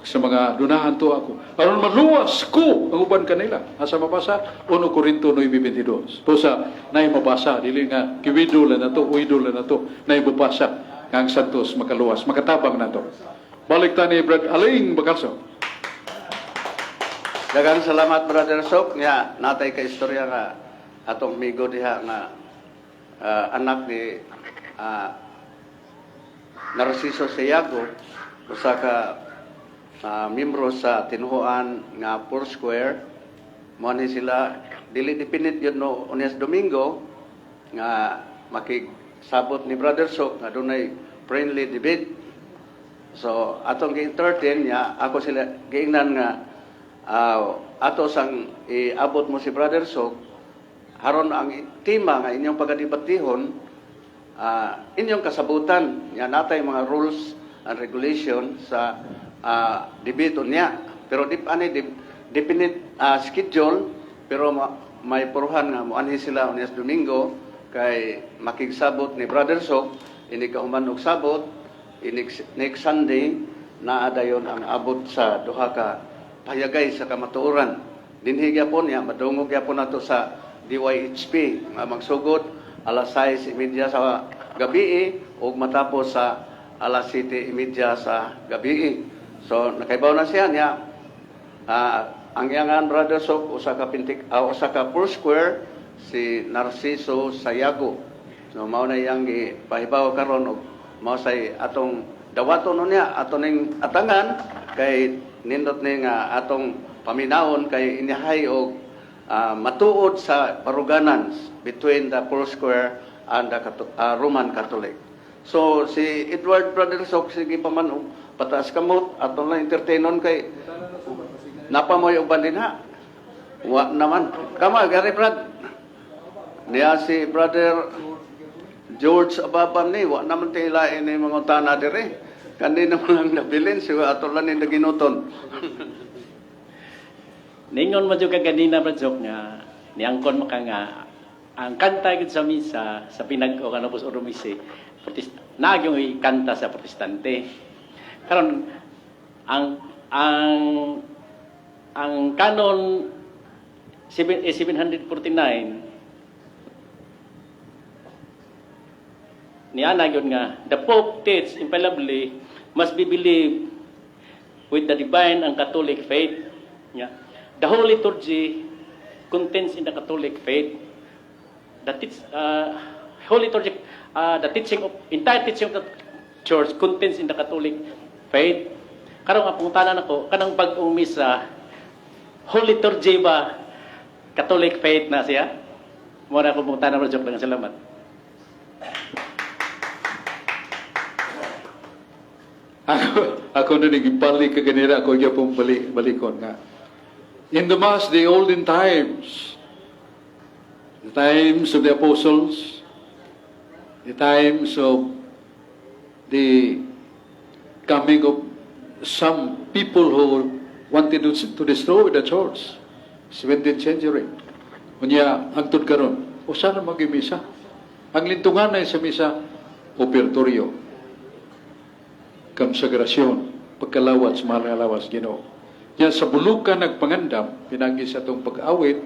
Sa mga dunahan, to ako. Aron maluwas ko ang uban kanila. Asa mabasa? 1 Corinto 9:22. Busa, nay mabasa, dili nga kiwido lang na to, uido lang na to, nay mabasa nga ang santos makaluwas, makatabang na to. Balik ta ni Brad Aling Bakalso. Daghang salamat, Brother Sok. Nga natay ka istorya nga atong migo diha nga anak ni Narciso Sayago, usa ka membro sa tinuhuan nga Four Square. Mo ni sila dili definite yun no unyas Domingo nga makigsabot ni Brother Sok nga dunay friendly debate. So atong gi-entertain niya ako sila giingnan nga ato sang iabot mo si Brother Sok haron ang tema nga inyong pagadebatihon inyong kasabutan niya natay mga rules and regulation sa debate niya, pero di ani definite schedule, pero may puruhan nga moanhi sila unyas Domingo kay makigsabot ni Brother Sok. Inig kahuman og sabot inig next Sunday naa dayon ang abot sa duha ka payagay sa kamatuoran. Dinhi gyapon niya, madungog gyapon nato sa DYHP nga magsugod alas 6:30 sa gabi ug matapos sa alas 7:30 sa gabi. So nakaibaw na siya niya. Ang iyangan, Brother Sok, usa ka pintik, usa ka Four Square, si Narciso Sayago. So mao na iyang gipahibaw karon og mao say atong dawaton niya, ato ning atangan kay nindot ni nga atong paminawon kay inihay og matuod sa baruganan between the Four Square and the Roman Catholic. So si Edward, Brother Sok, sige pa man og pataas kamot, aton lang entertainon kay napa mo'y uban din ha. Wa naman. Kama, gari Brad. Niya si Brother George Ababam ni, wa naman tila ini mga tana dire. Kanina mo lang nabilin, siya ato lang ni naginuton. Ningon mo jud ka ganina, Brad Sok, nga niangkon mo ka nga ang kanta gid sa misa sa pinag-o ka Novus Ordo Missae protest na yung kanta sa Protestante. Karon ang canon 7, 749 niana gyud nga the Pope teach infallibly must be believed with the divine and Catholic faith. Yeah. The Holy Liturgy contains in the Catholic faith. The Holy Liturgy, the teaching of entire teaching of the Church contains in the Catholic faith. Karong ang pangutana nako, kanang bag-ong misa, Holy Liturgy ba Catholic faith na siya? Mao na ako pangutana, bro, joke lang. Salamat. Ako na nagibalik ka ganira, ako gyapon balik, balikon nga. In the Mass, the olden times, the times of the apostles, the times of the coming of some people who wanted to destroy the church, 17th century. Unya, hangtod karon, usa na misa. Ang lintungan ay sa misa, opertoryo, konsagrasyon, pagkalawat sa mahal nga lawas Ginoo. Yan sa bulukan nagpangandam, pinagi sa atong pag-awit,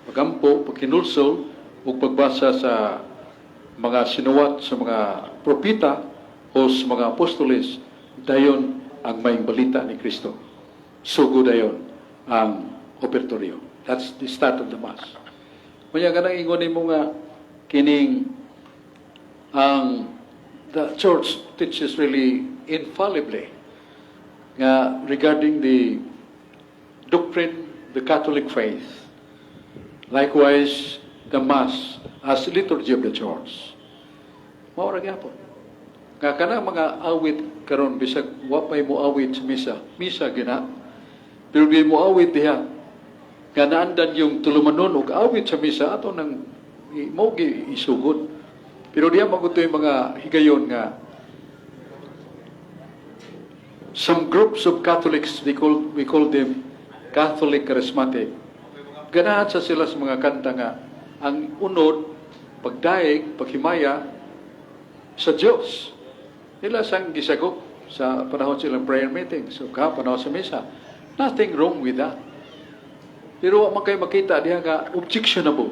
pagampo, paghinulsol, ug pagbasa sa mga sinuwat sa mga propeta o sa mga apostoles, dayon ang maayong balita ni Kristo. Sugo dayon ang opertoryo. That's the start of the Mass. Kanya kanang ingon nimo nga kining ang the church teaches really infallibly nga regarding the doctrine, the Catholic faith. Likewise, the Mass as liturgy of the Church. Mao ra gyapon. Nga kanang mga awit karon, bisag wa pay mo awit sa misa, misa gina. Pero di mo awit diha. Nga naandan yung tulumanon og awit sa misa ato nang mo gi isugod. Pero diha maguto yung mga higayon nga some groups of Catholics, we call them Catholic Charismatic. Ganahan sa sila sa mga kanta nga ang unod, pagdaig, paghimaya sa Diyos. Nila sang gisagop sa panahon silang prayer meeting, so ka panahon sa misa. Nothing wrong with that. Pero wa man kayo makita diha nga objectionable.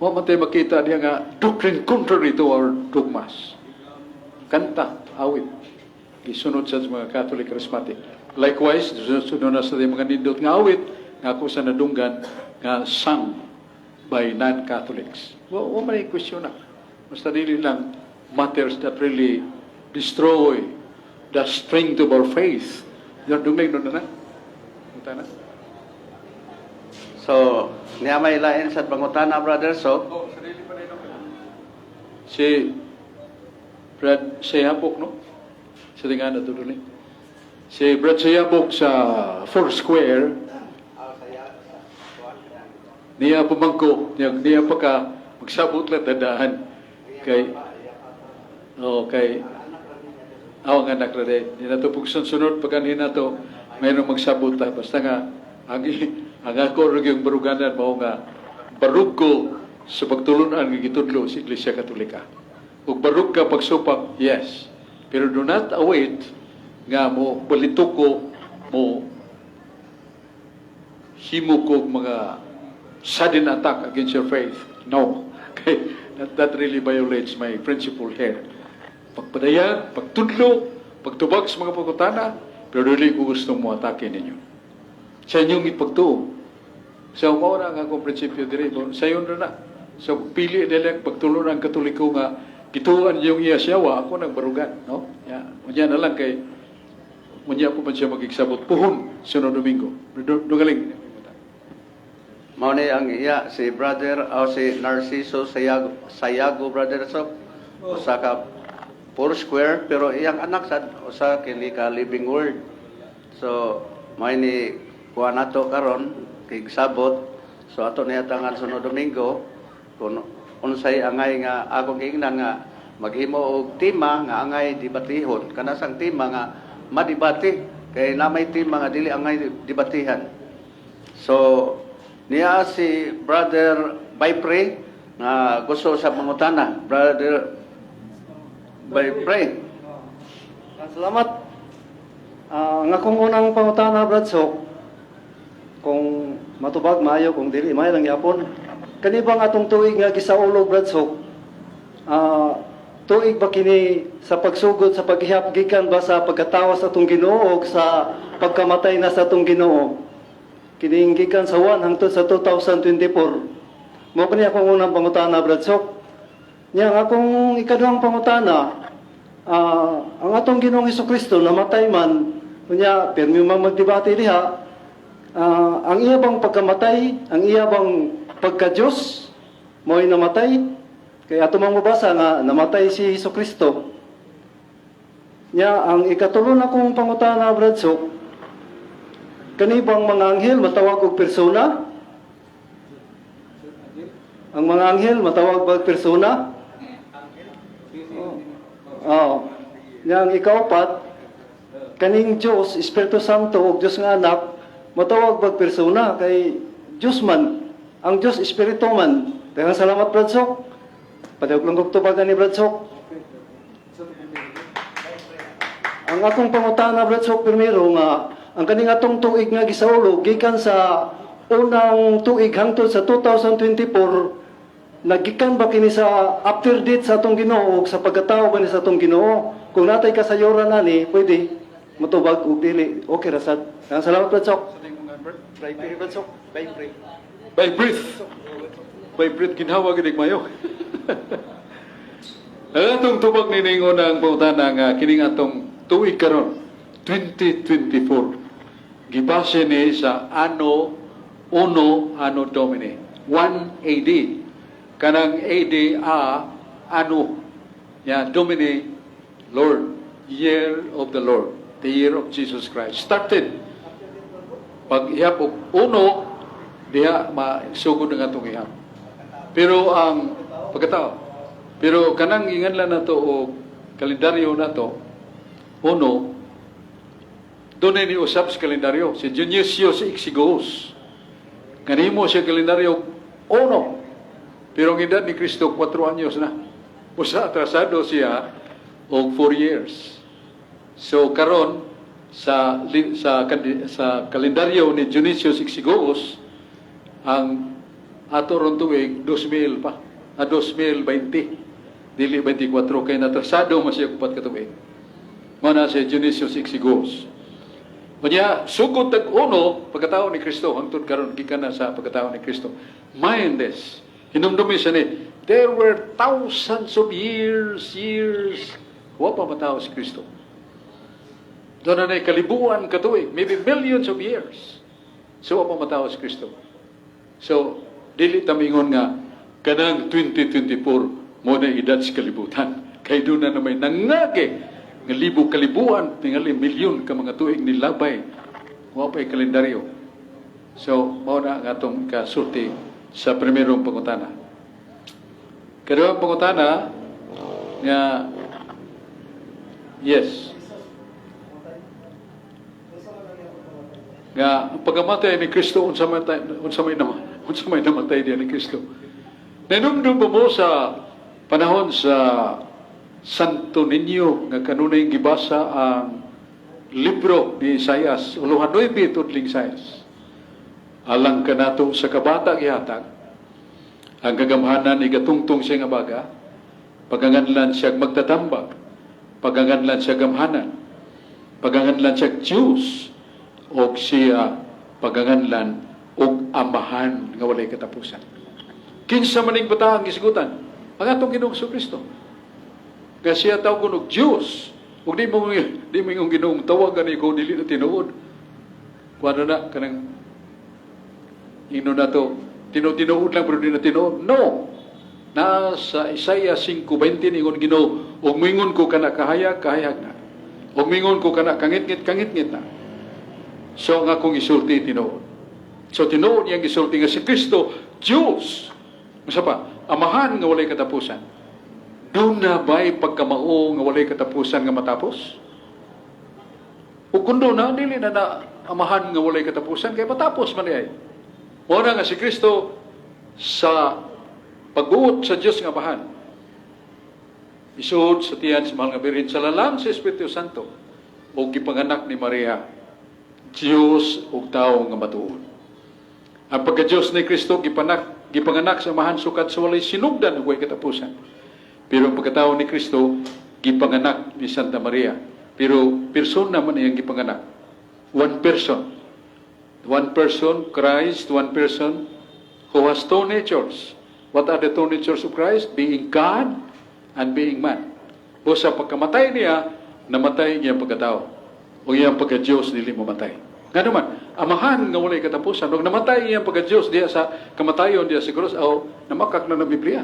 Wa man tayo makita diha nga doctrine contrary to our dogmas. Kanta, awit. Gisunod sa mga Catholic Charismatic. Likewise, sunod na sa mga nindot nga awit nga ako sa nadunggan nga sung by non-Catholics. Wa man ay question na. Basta dili lang matters that really destroy the strength of our faith. Yan, dunglay nun na na. Punta na. So, niya may lain sa pangutana, Brother Sok. Oh, sarili pa rin. Si Brad Sayabok, no? Sa tinga na tuloy. Si Brad Sayabok sa Four Square, niya pumangko, niya pa ka, magsabot lang tandaan. Kay, oh, kay, aw nga anak ra. Di na to pugsun sunod, pag na to, mayroong magsabot ta. Basta nga, ang ako rin yung baruganan, mao nga, barug ko sa pagtulunan nga gitudlo sa Iglesia Katolika. Ug barug ka pagsupak, yes. Pero do not await nga mo balito ko mo himo kog mga sudden attack against your faith. No. Okay, that really violates my principle here. Pagpadayag, pagtudlo, pagtubag sa mga pangutana, pero dili ko gusto mo atake ninyo sa inyong ipagtuo. So, mao na ang akong prinsipyo diri. Sayon ra na. So, pili nila pagtulo ng Katoliko nga gituan yung iya siyawa, ako nang barugan, no? Ya, unya na lang kay unya po man siya magigsabot puhon sunod Domingo. Dugaling. Mao ni ang iya si brother o si Narciso Sayago, Sayago, Brother Sok, usa ka four square, pero iyang anak sad usa kini ka Living Word. So mao ni kuha nato karon kay sabot, so ato niya tangan sunod Domingo kung unsay angay nga akong giingnan nga maghimo og tema nga angay debatihon, kana sang tema nga madebate, kay na may tema nga dili angay debatihan. So, niya si Brother Baypre nga gusto sa mangutana. Brother Baypre. Salamat. Ang akong unang pangutana, Brad Sok, kung matubag maayo, kung dili maayo lang yapon. Kani bang atong tuig nga gisaulog, Brad Sok? Tuig ba kini sa pagsugod sa paghihap gikan ba sa pagkatawo sa atong Ginoo o sa pagkamatay na sa atong Ginoo? Kining gikan sa 1 hangtod sa 2024. Mao kani akong unang pangutana, Brad Sok. Nya ang akong ikaduhang pangutana, ang atong Ginoong Kristo namatay man, unya pirmi man magdebate diha, ang iya bang pagkamatay, ang iya bang pagka-Diyos, mo'y namatay? Kaya ato mang mabasa nga namatay si Hesus Kristo. Nya ang ikatulo na kong pangutana, Brad Sok, kani bang mga anghel matawag og persona? Ang mga anghel matawag ba og persona? Oo. Nya ang ikaupat, kaning Diyos, Espiritu Santo ug Diyos nga Anak, matawag bag persona kay Diyos man. Ang Diyos Espiritu man. Daghang salamat, Brad Sok. Padayag lang kog tubagan ni Brad Sok. Ang akong pangutana, Brad Sok, primero nga ang kaning atong tuig nga gisaulog gikan sa unang tuig hangtod sa 2024, nagikan ba kini sa after death sa atong Ginoo o sa pagkatao ba ni sa atong Ginoo? Kung natay kasayuran ani, pwede matubag, ug dili okay ra sad. Daghang salamat, Brad Sok. Pray, pray, Brad Sok. Pray, pray. By breath. By breath, ginhawa gid mayo. Ang atong tubag nining unang pangutana nga kining atong tuig karon 2024, gibase ni sa anno 1 anno Domini, 1 AD. Kanang AD, a anno ya, Domini, Lord, year of the Lord, the year of Jesus Christ started. Pag ihap og uno diha, masugod ang atong ihap, pero ang pagkatao, pero kanang inganlan nato o kalendaryo nato uno, doon ni usab sa kalendaryo si Dionysius Exiguus. Kanimo siya kalendaryo uno, pero ang edad ni Kristo 4 anyos na. Usa atrasado siya og 4 years. So karon sa kalendaryo ni Dionysius Exiguus, ang ato ron tuig 2000 pa, 2020, dili 24, kay natrasado man siya upat ka tuig. Mao na si Dionysius Exiguus. Unya, sugod tag uno, pagkatao ni Kristo, hangtod karon gikan na sa pagkatao ni Kristo. Mind this. Hinumdumi siya ni, there were thousands of years, years, wa pa matao si Kristo. Doon na kalibuan katuig, maybe millions of years. So, wa pa matao si Kristo. So, dili tamingon nga, kanang 2024, mo na edad sa kalibutan. Kay doon na may nangage, nga libo kalibuan, tingali milyon ka mga tuig nilabay, wa pa'y kalendaryo. So, mao na ang atong kasulti sa primerong pangutana. Kaduhang pangutana, nga, yes, nga ang pagkamatay ni Kristo, unsa may namatay diya ni Kristo. Nanumdum ba mo sa panahon sa Santo Niño nga kanunay gibasa ang libro ni Isaias, uluhan 9 tudling Isaias? Alang kanato sa kabata gihatag, ang kagamhanan igatungtong siya nga baga, paganganlan siya magtatambag, paganganlan siya gamhanan, paganganlan siya Diyos, og siya paganganlan og Amahan nga walay katapusan. Kinsa maning bata ang gisgutan? Ang atong Ginoong Kristo. Nga siya tawgon og Diyos. Ug di mo ingong Ginoong tawagan ikaw dili na tinuod. Kuano na kanang ino na to, tinuod lang pero di na tinuod. No. Nasa Isaiah 5:20 ningon Ginoo, ug mingon ko kana kahayag, kahayag na. Ug mingon ko kana kangitngit, kangitngit na. So ang akong isulti tinuod. So tinuod niyang isulti nga si Kristo, Diyos. Unsa pa? Amahan nga walay katapusan. Duna ba'y pagkamao nga walay katapusan nga matapos? O kung duna, dili na na Amahan nga walay katapusan, kay matapos man ay. Mao nga si Kristo sa pagbuot sa Diyos nga Amahan, isuod sa tiyan sa Mahal nga Birhen sa lalang sa Espiritu Santo, o gipanganak ni Maria, Diyos ug tao nga matuod. Ang pagka-Diyos ni Kristo gipanganak sa Amahan sukad sa walay sinugdan ug walay katapusan. Pero ang pagkatao ni Kristo gipanganak ni Santa Maria. Pero persona man iyang gipanganak. One person. One person, Christ, one person who has two natures. What are the two natures of Christ? Being God and being man. O sa pagkamatay niya, namatay niya ang pagkatao. O iyang pagka-Diyos dili mamatay. Nga naman, Amahan nga walay katapusan. Ug namatay iyang pagka-Diyos diya sa kamatayon diya sa krus, o namakak na ng Biblia.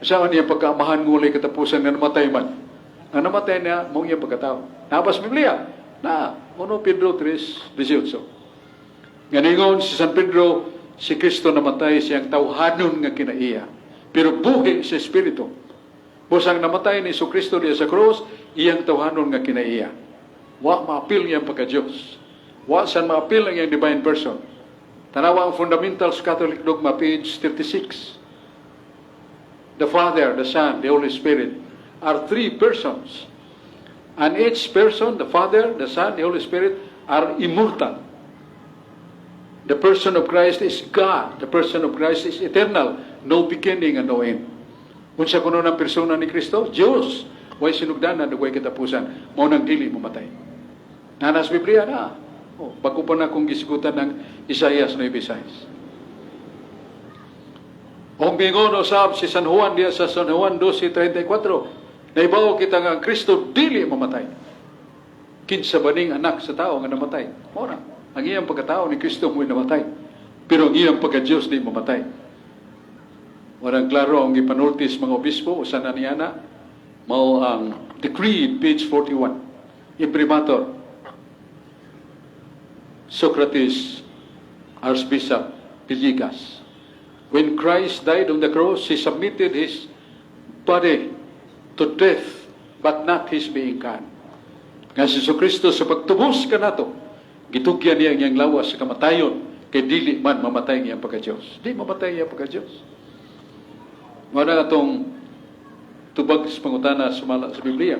Saan iyang pagkaamahan nga walay katapusan nga namatay man? Nga namatay niya, mao iyang pagkatao. Naa ba sa Biblia? Na, 1 Pedro 3:18. Nga ningon si San Pedro, si Kristo namatay siyang tawhanon nga kinaiya. Pero buhi sa Espiritu. Busang namatay ni Kristo diya sa krus, iyang tawhanon nga kinaiya. Wa maapil niyang pagka-Diyos. Wa san maapil ang iyang divine person. Tanawa ang Fundamentals Catholic Dogma, page 36. The Father, the Son, the Holy Spirit are three persons. And each person, the Father, the Son, the Holy Spirit, are immortal. The person of Christ is God. The person of Christ is eternal. No beginning and no end. Unsa kuno ng persona ni Kristo? Diyos. Way sinugdanan, way katapusan. Mao nang dili mamatay. Naa na sa Biblia na. Oh, bago pa na kung gisgutan ng Isaias 9:6. Ug mingon usab si San Juan diya sa San Juan 12:34. Naibaw kita nga ang Kristo dili mamatay. Kinsa ba ning anak sa tao nga namatay? Mao na. Ang iyang pagkatao ni Kristo mo'y namatay. Pero ang iyang pagka-Diyos di mamatay. Warang klaro ang gipanultis mga obispo, usa na niya na, mao ang Decree, page 41. Imprimatur. Socrates, Archbishop Villegas. When Christ died on the cross, He submitted His body to death, but not His being God. Nga si Kristo sa pagtubos kanato, gitugyan niya ang iyang lawas sa kamatayon, kay dili man mamatay ang iyang pagka-Diyos. Di mamatay ang iyang pagka-Diyos. Mao na atong tubag sa pangutana sumala sa Biblia.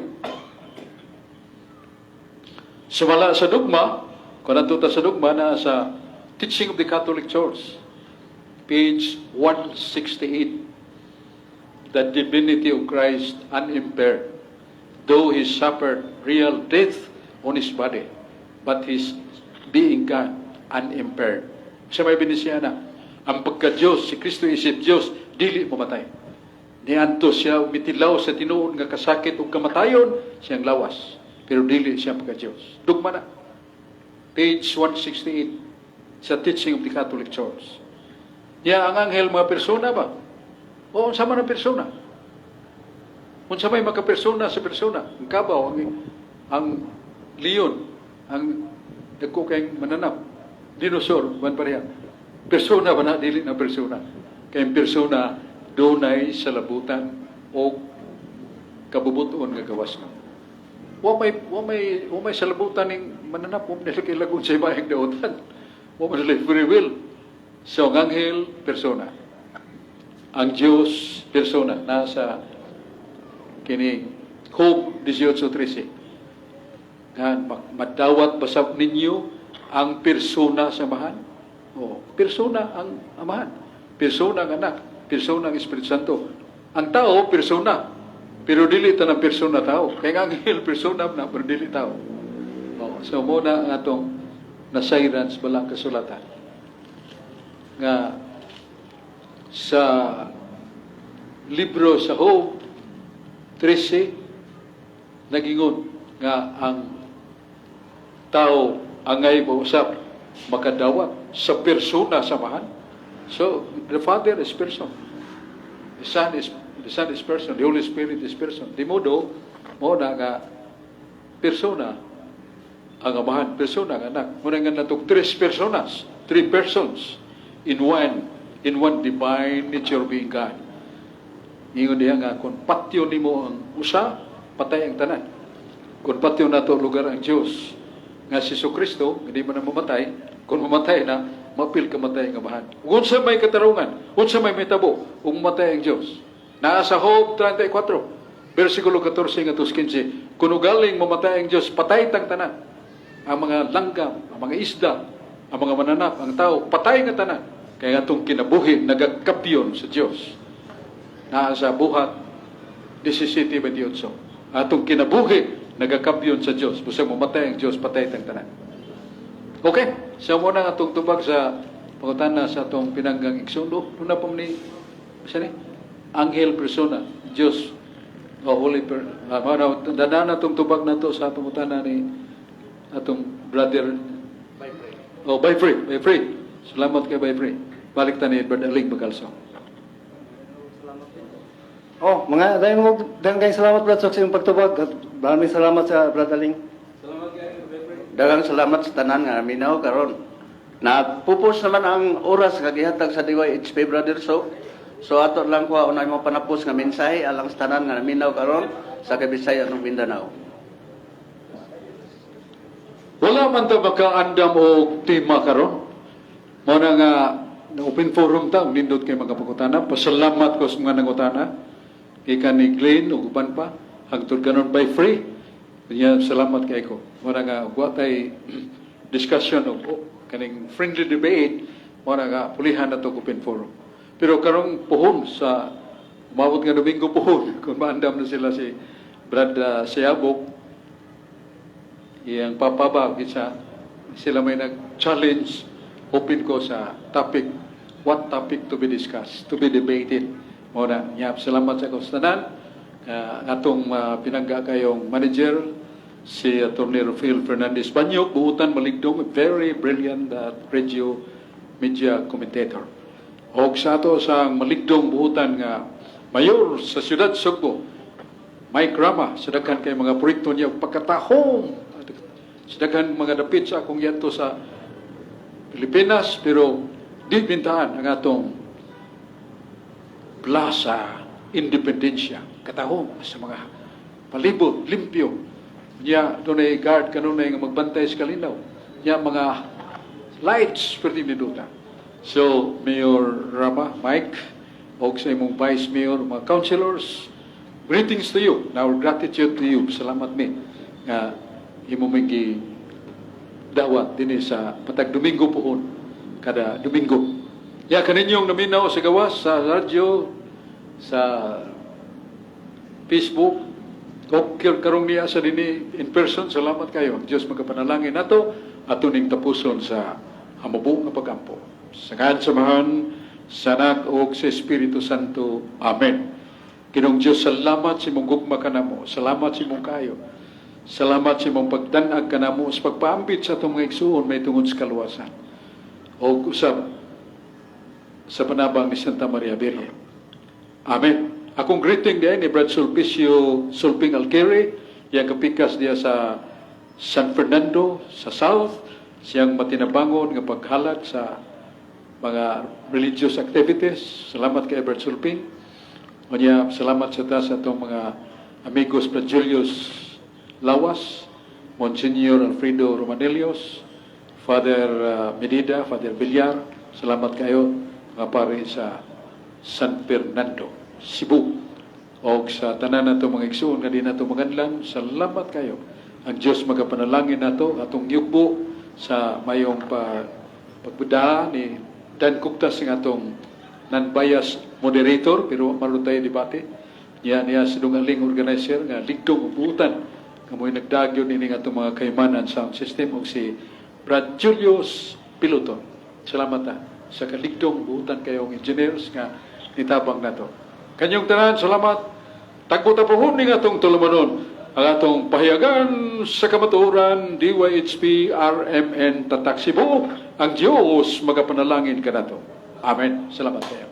Sumala sa dogma, kung ta sa dogma na sa Teaching of the Catholic Church, page 168. The divinity of Christ unimpaired, though He suffered real death on His body, but His being God unimpaired. Sa may Benesiana, ang pagka-Diyos, si Kristo isip Diyos, dili mamatay. Niantos siya, mitilaw sa tinuod nga kasakit ug kamatayon, siyang lawas. Pero dili siya pagka-Diyos. Dugma na. Page 168 sa Teaching of the Catholic Church. Niya ang anghel mga persona ba? O unsa man ang persona? Unsa may makapersona sa persona? Ang kabaw, ang leon, ang dagko kay mananap, dinosaur, man pareha. Persona ba na? Dili na persona. Kay ang persona dunay sa labutan o kabubuton nga gawas na. Wa may salabutan ning mananap, wa man nila kailagon sa ibayang dautan. Wa man sila free will. So, ang anghel, persona. Ang Diyos, persona. Nasa kini Job 18:13. Gan, madawat basab ninyo ang persona sa Amahan? Oh, persona ang Amahan, persona ang Anak, persona ang Espiritu Santo. Ang tao, persona. Pero dili tanang persona tao. Kaya nga anghel, persona na, pero dili tao. Oh, so mao na ang atong nasayran sa Balaang Kasulatan. Nga sa libro sa Job 13, nagingon nga ang tao angay mausap makadawat sa persona sa Amahan. So, the Father is person. The Son is person. The Holy Spirit is person. Di modo, mao na nga persona ang Amahan, persona ang Anak. Mao na nga natong tres personas, three persons in one divine nature being God. Ingon diha nga kung patyo nimo ang usa, patay ang tanan. Kung patyo nato lugar ang Dios nga si Kristo, hindi man na mamatay, kung mamatay na, mapil kamatay ang Amahan. Kung unsa may katarungan, unsa may mitabo, kung mamatay ang Dios. Naa sa Job 34, versikulo 14 ngadto 15, kung ugaling mamatay ang Dios, patay tang tanan. Ang mga langgam, ang mga isda, ang mga mananap, ang tao, patay nga tanan. Kaya nga itong kinabuhi, nagakapyon sa Dios. Naa sa Buhat 17:28. Atong kinabuhi, nagakapyon sa Dios. Busa mamatay ang Dios, patay tang tanan. Okay, so mao na atong tubag sa pangutana sa atong pinanggang igsoon. Una pa ni, sa ni? Anghel persona, Dios, o Holy per, mao na dana na atong tubag nato sa pangutana ni atong brother. Oh, by free, by free. Salamat kay by free. Balik ta ni Brother Aling Bagalso. Oh, mga dahil mo dahil kayong salamat, Brad Sok, sa iyong pagtubag at maraming salamat sa Brad Aling. Daghang salamat sa tanan nga naminaw karon. Napupos naman ang oras nga gihatag sa DYHP, Brother Sok. So ato lang kuha unay mo panapos nga mensahe alang sa tanan nga naminaw karon sa Kabisayan ug Mindanao. Wala man ta makaandam og tema karon. Mao na nga na open forum ta, nindot kay mga pangutana. Pasalamat ko sa mga nangutana. Gikan ni Glenn ug uban pa hangtod karon by free. Nya salamat kay ko. Mao na nga wa tay discussion og oh, kaning friendly debate, mao na nga pulihan na to open forum. Pero karong puhon sa umabot nga Domingo puhon kung maandam na sila si Brad Siabok, iyang papaba sa sila may nag-challenge, open ko sa topic, what topic to be discussed, to be debated. Mao na nya, salamat sa tanan, atong pinangga kayong manager, si Attorney Rafael Fernandez Banyok buutan maligdong, very brilliant radio media commentator, og sa ato sa maligdong buutan nga mayor sa siyudad Sugbo, Mike Rama, sa daghan kay mga proyekto niya pagkatahom sa daghan mga dapit sa akong yato sa Pilipinas, pero di bintahan ang atong Plaza Independencia, katahom sa mga palibot, limpyo niya, dunay guard kanunay nga magbantay sa kalinaw niya, mga lights perti niduta. So Mayor Rama Mike og sa imong vice mayor, mga councilors, greetings to you and our gratitude to you. Salamat mi nga imo may dawat dinhi sa patag Domingo puhon, kada Domingo. Ya kaninyong naminaw sa gawas, sa radyo, sa Facebook o karong niya sa dinhi in person, salamat kayo. Ang Diyos magapanalangin nato, ato ning tapuson sa hamubo nga pagampo. Sa ngalan sa Amahan, sa Anak ug sa Espiritu Santo. Amen. Ginoong Diyos, salamat sa imong gugma kanamo. Salamat sa imong kayo. Salamat sa imong pagdanag kanamo sa pagpaambit sa atong mga igsuon may tungod sa kaluwasan. O usab sa panabang ni Santa Maria Birhen. Amen. Akong greeting diay ni Brad Sulpicio Sulping Alqueri, iyang kapikas diya sa San Fernando sa South, siyang matinabangon nga paghalag sa mga religious activities. Salamat kay Brad Sulping. Unya, salamat sa ta sa atong mga amigos, Brad Julius Lawas, Monsignor Alfredo Romanelios, Father Medida, Father Villar. Salamat kayo mga pare sa San Fernando, Cebu. O sa tanan nato mga igsuon nga di nato maganlan, salamat kayo. Ang Diyos magapanalangin nato atong yugbo sa mayong pa Pagbuda ni Dan Kugtas nga atong non-bias moderator, pero maron tayo debate. Niya niya si Aling organizer nga ligdong buutan nga mo'y nagdagyon ini nga atong mga kaymanan sound system ug si Brad Julius Piloto. Salamat ta sa kaligdong buutan kayong engineers nga nitabang nato. Kanyong tanan, salamat. Tagbo ta pohon ning atong tulumanon ang atong pahayagan sa kamatuoran, DYHP RMN Tatak Cebu. Ang Diyos magapanalangin kanato. Amen. Salamat kayo.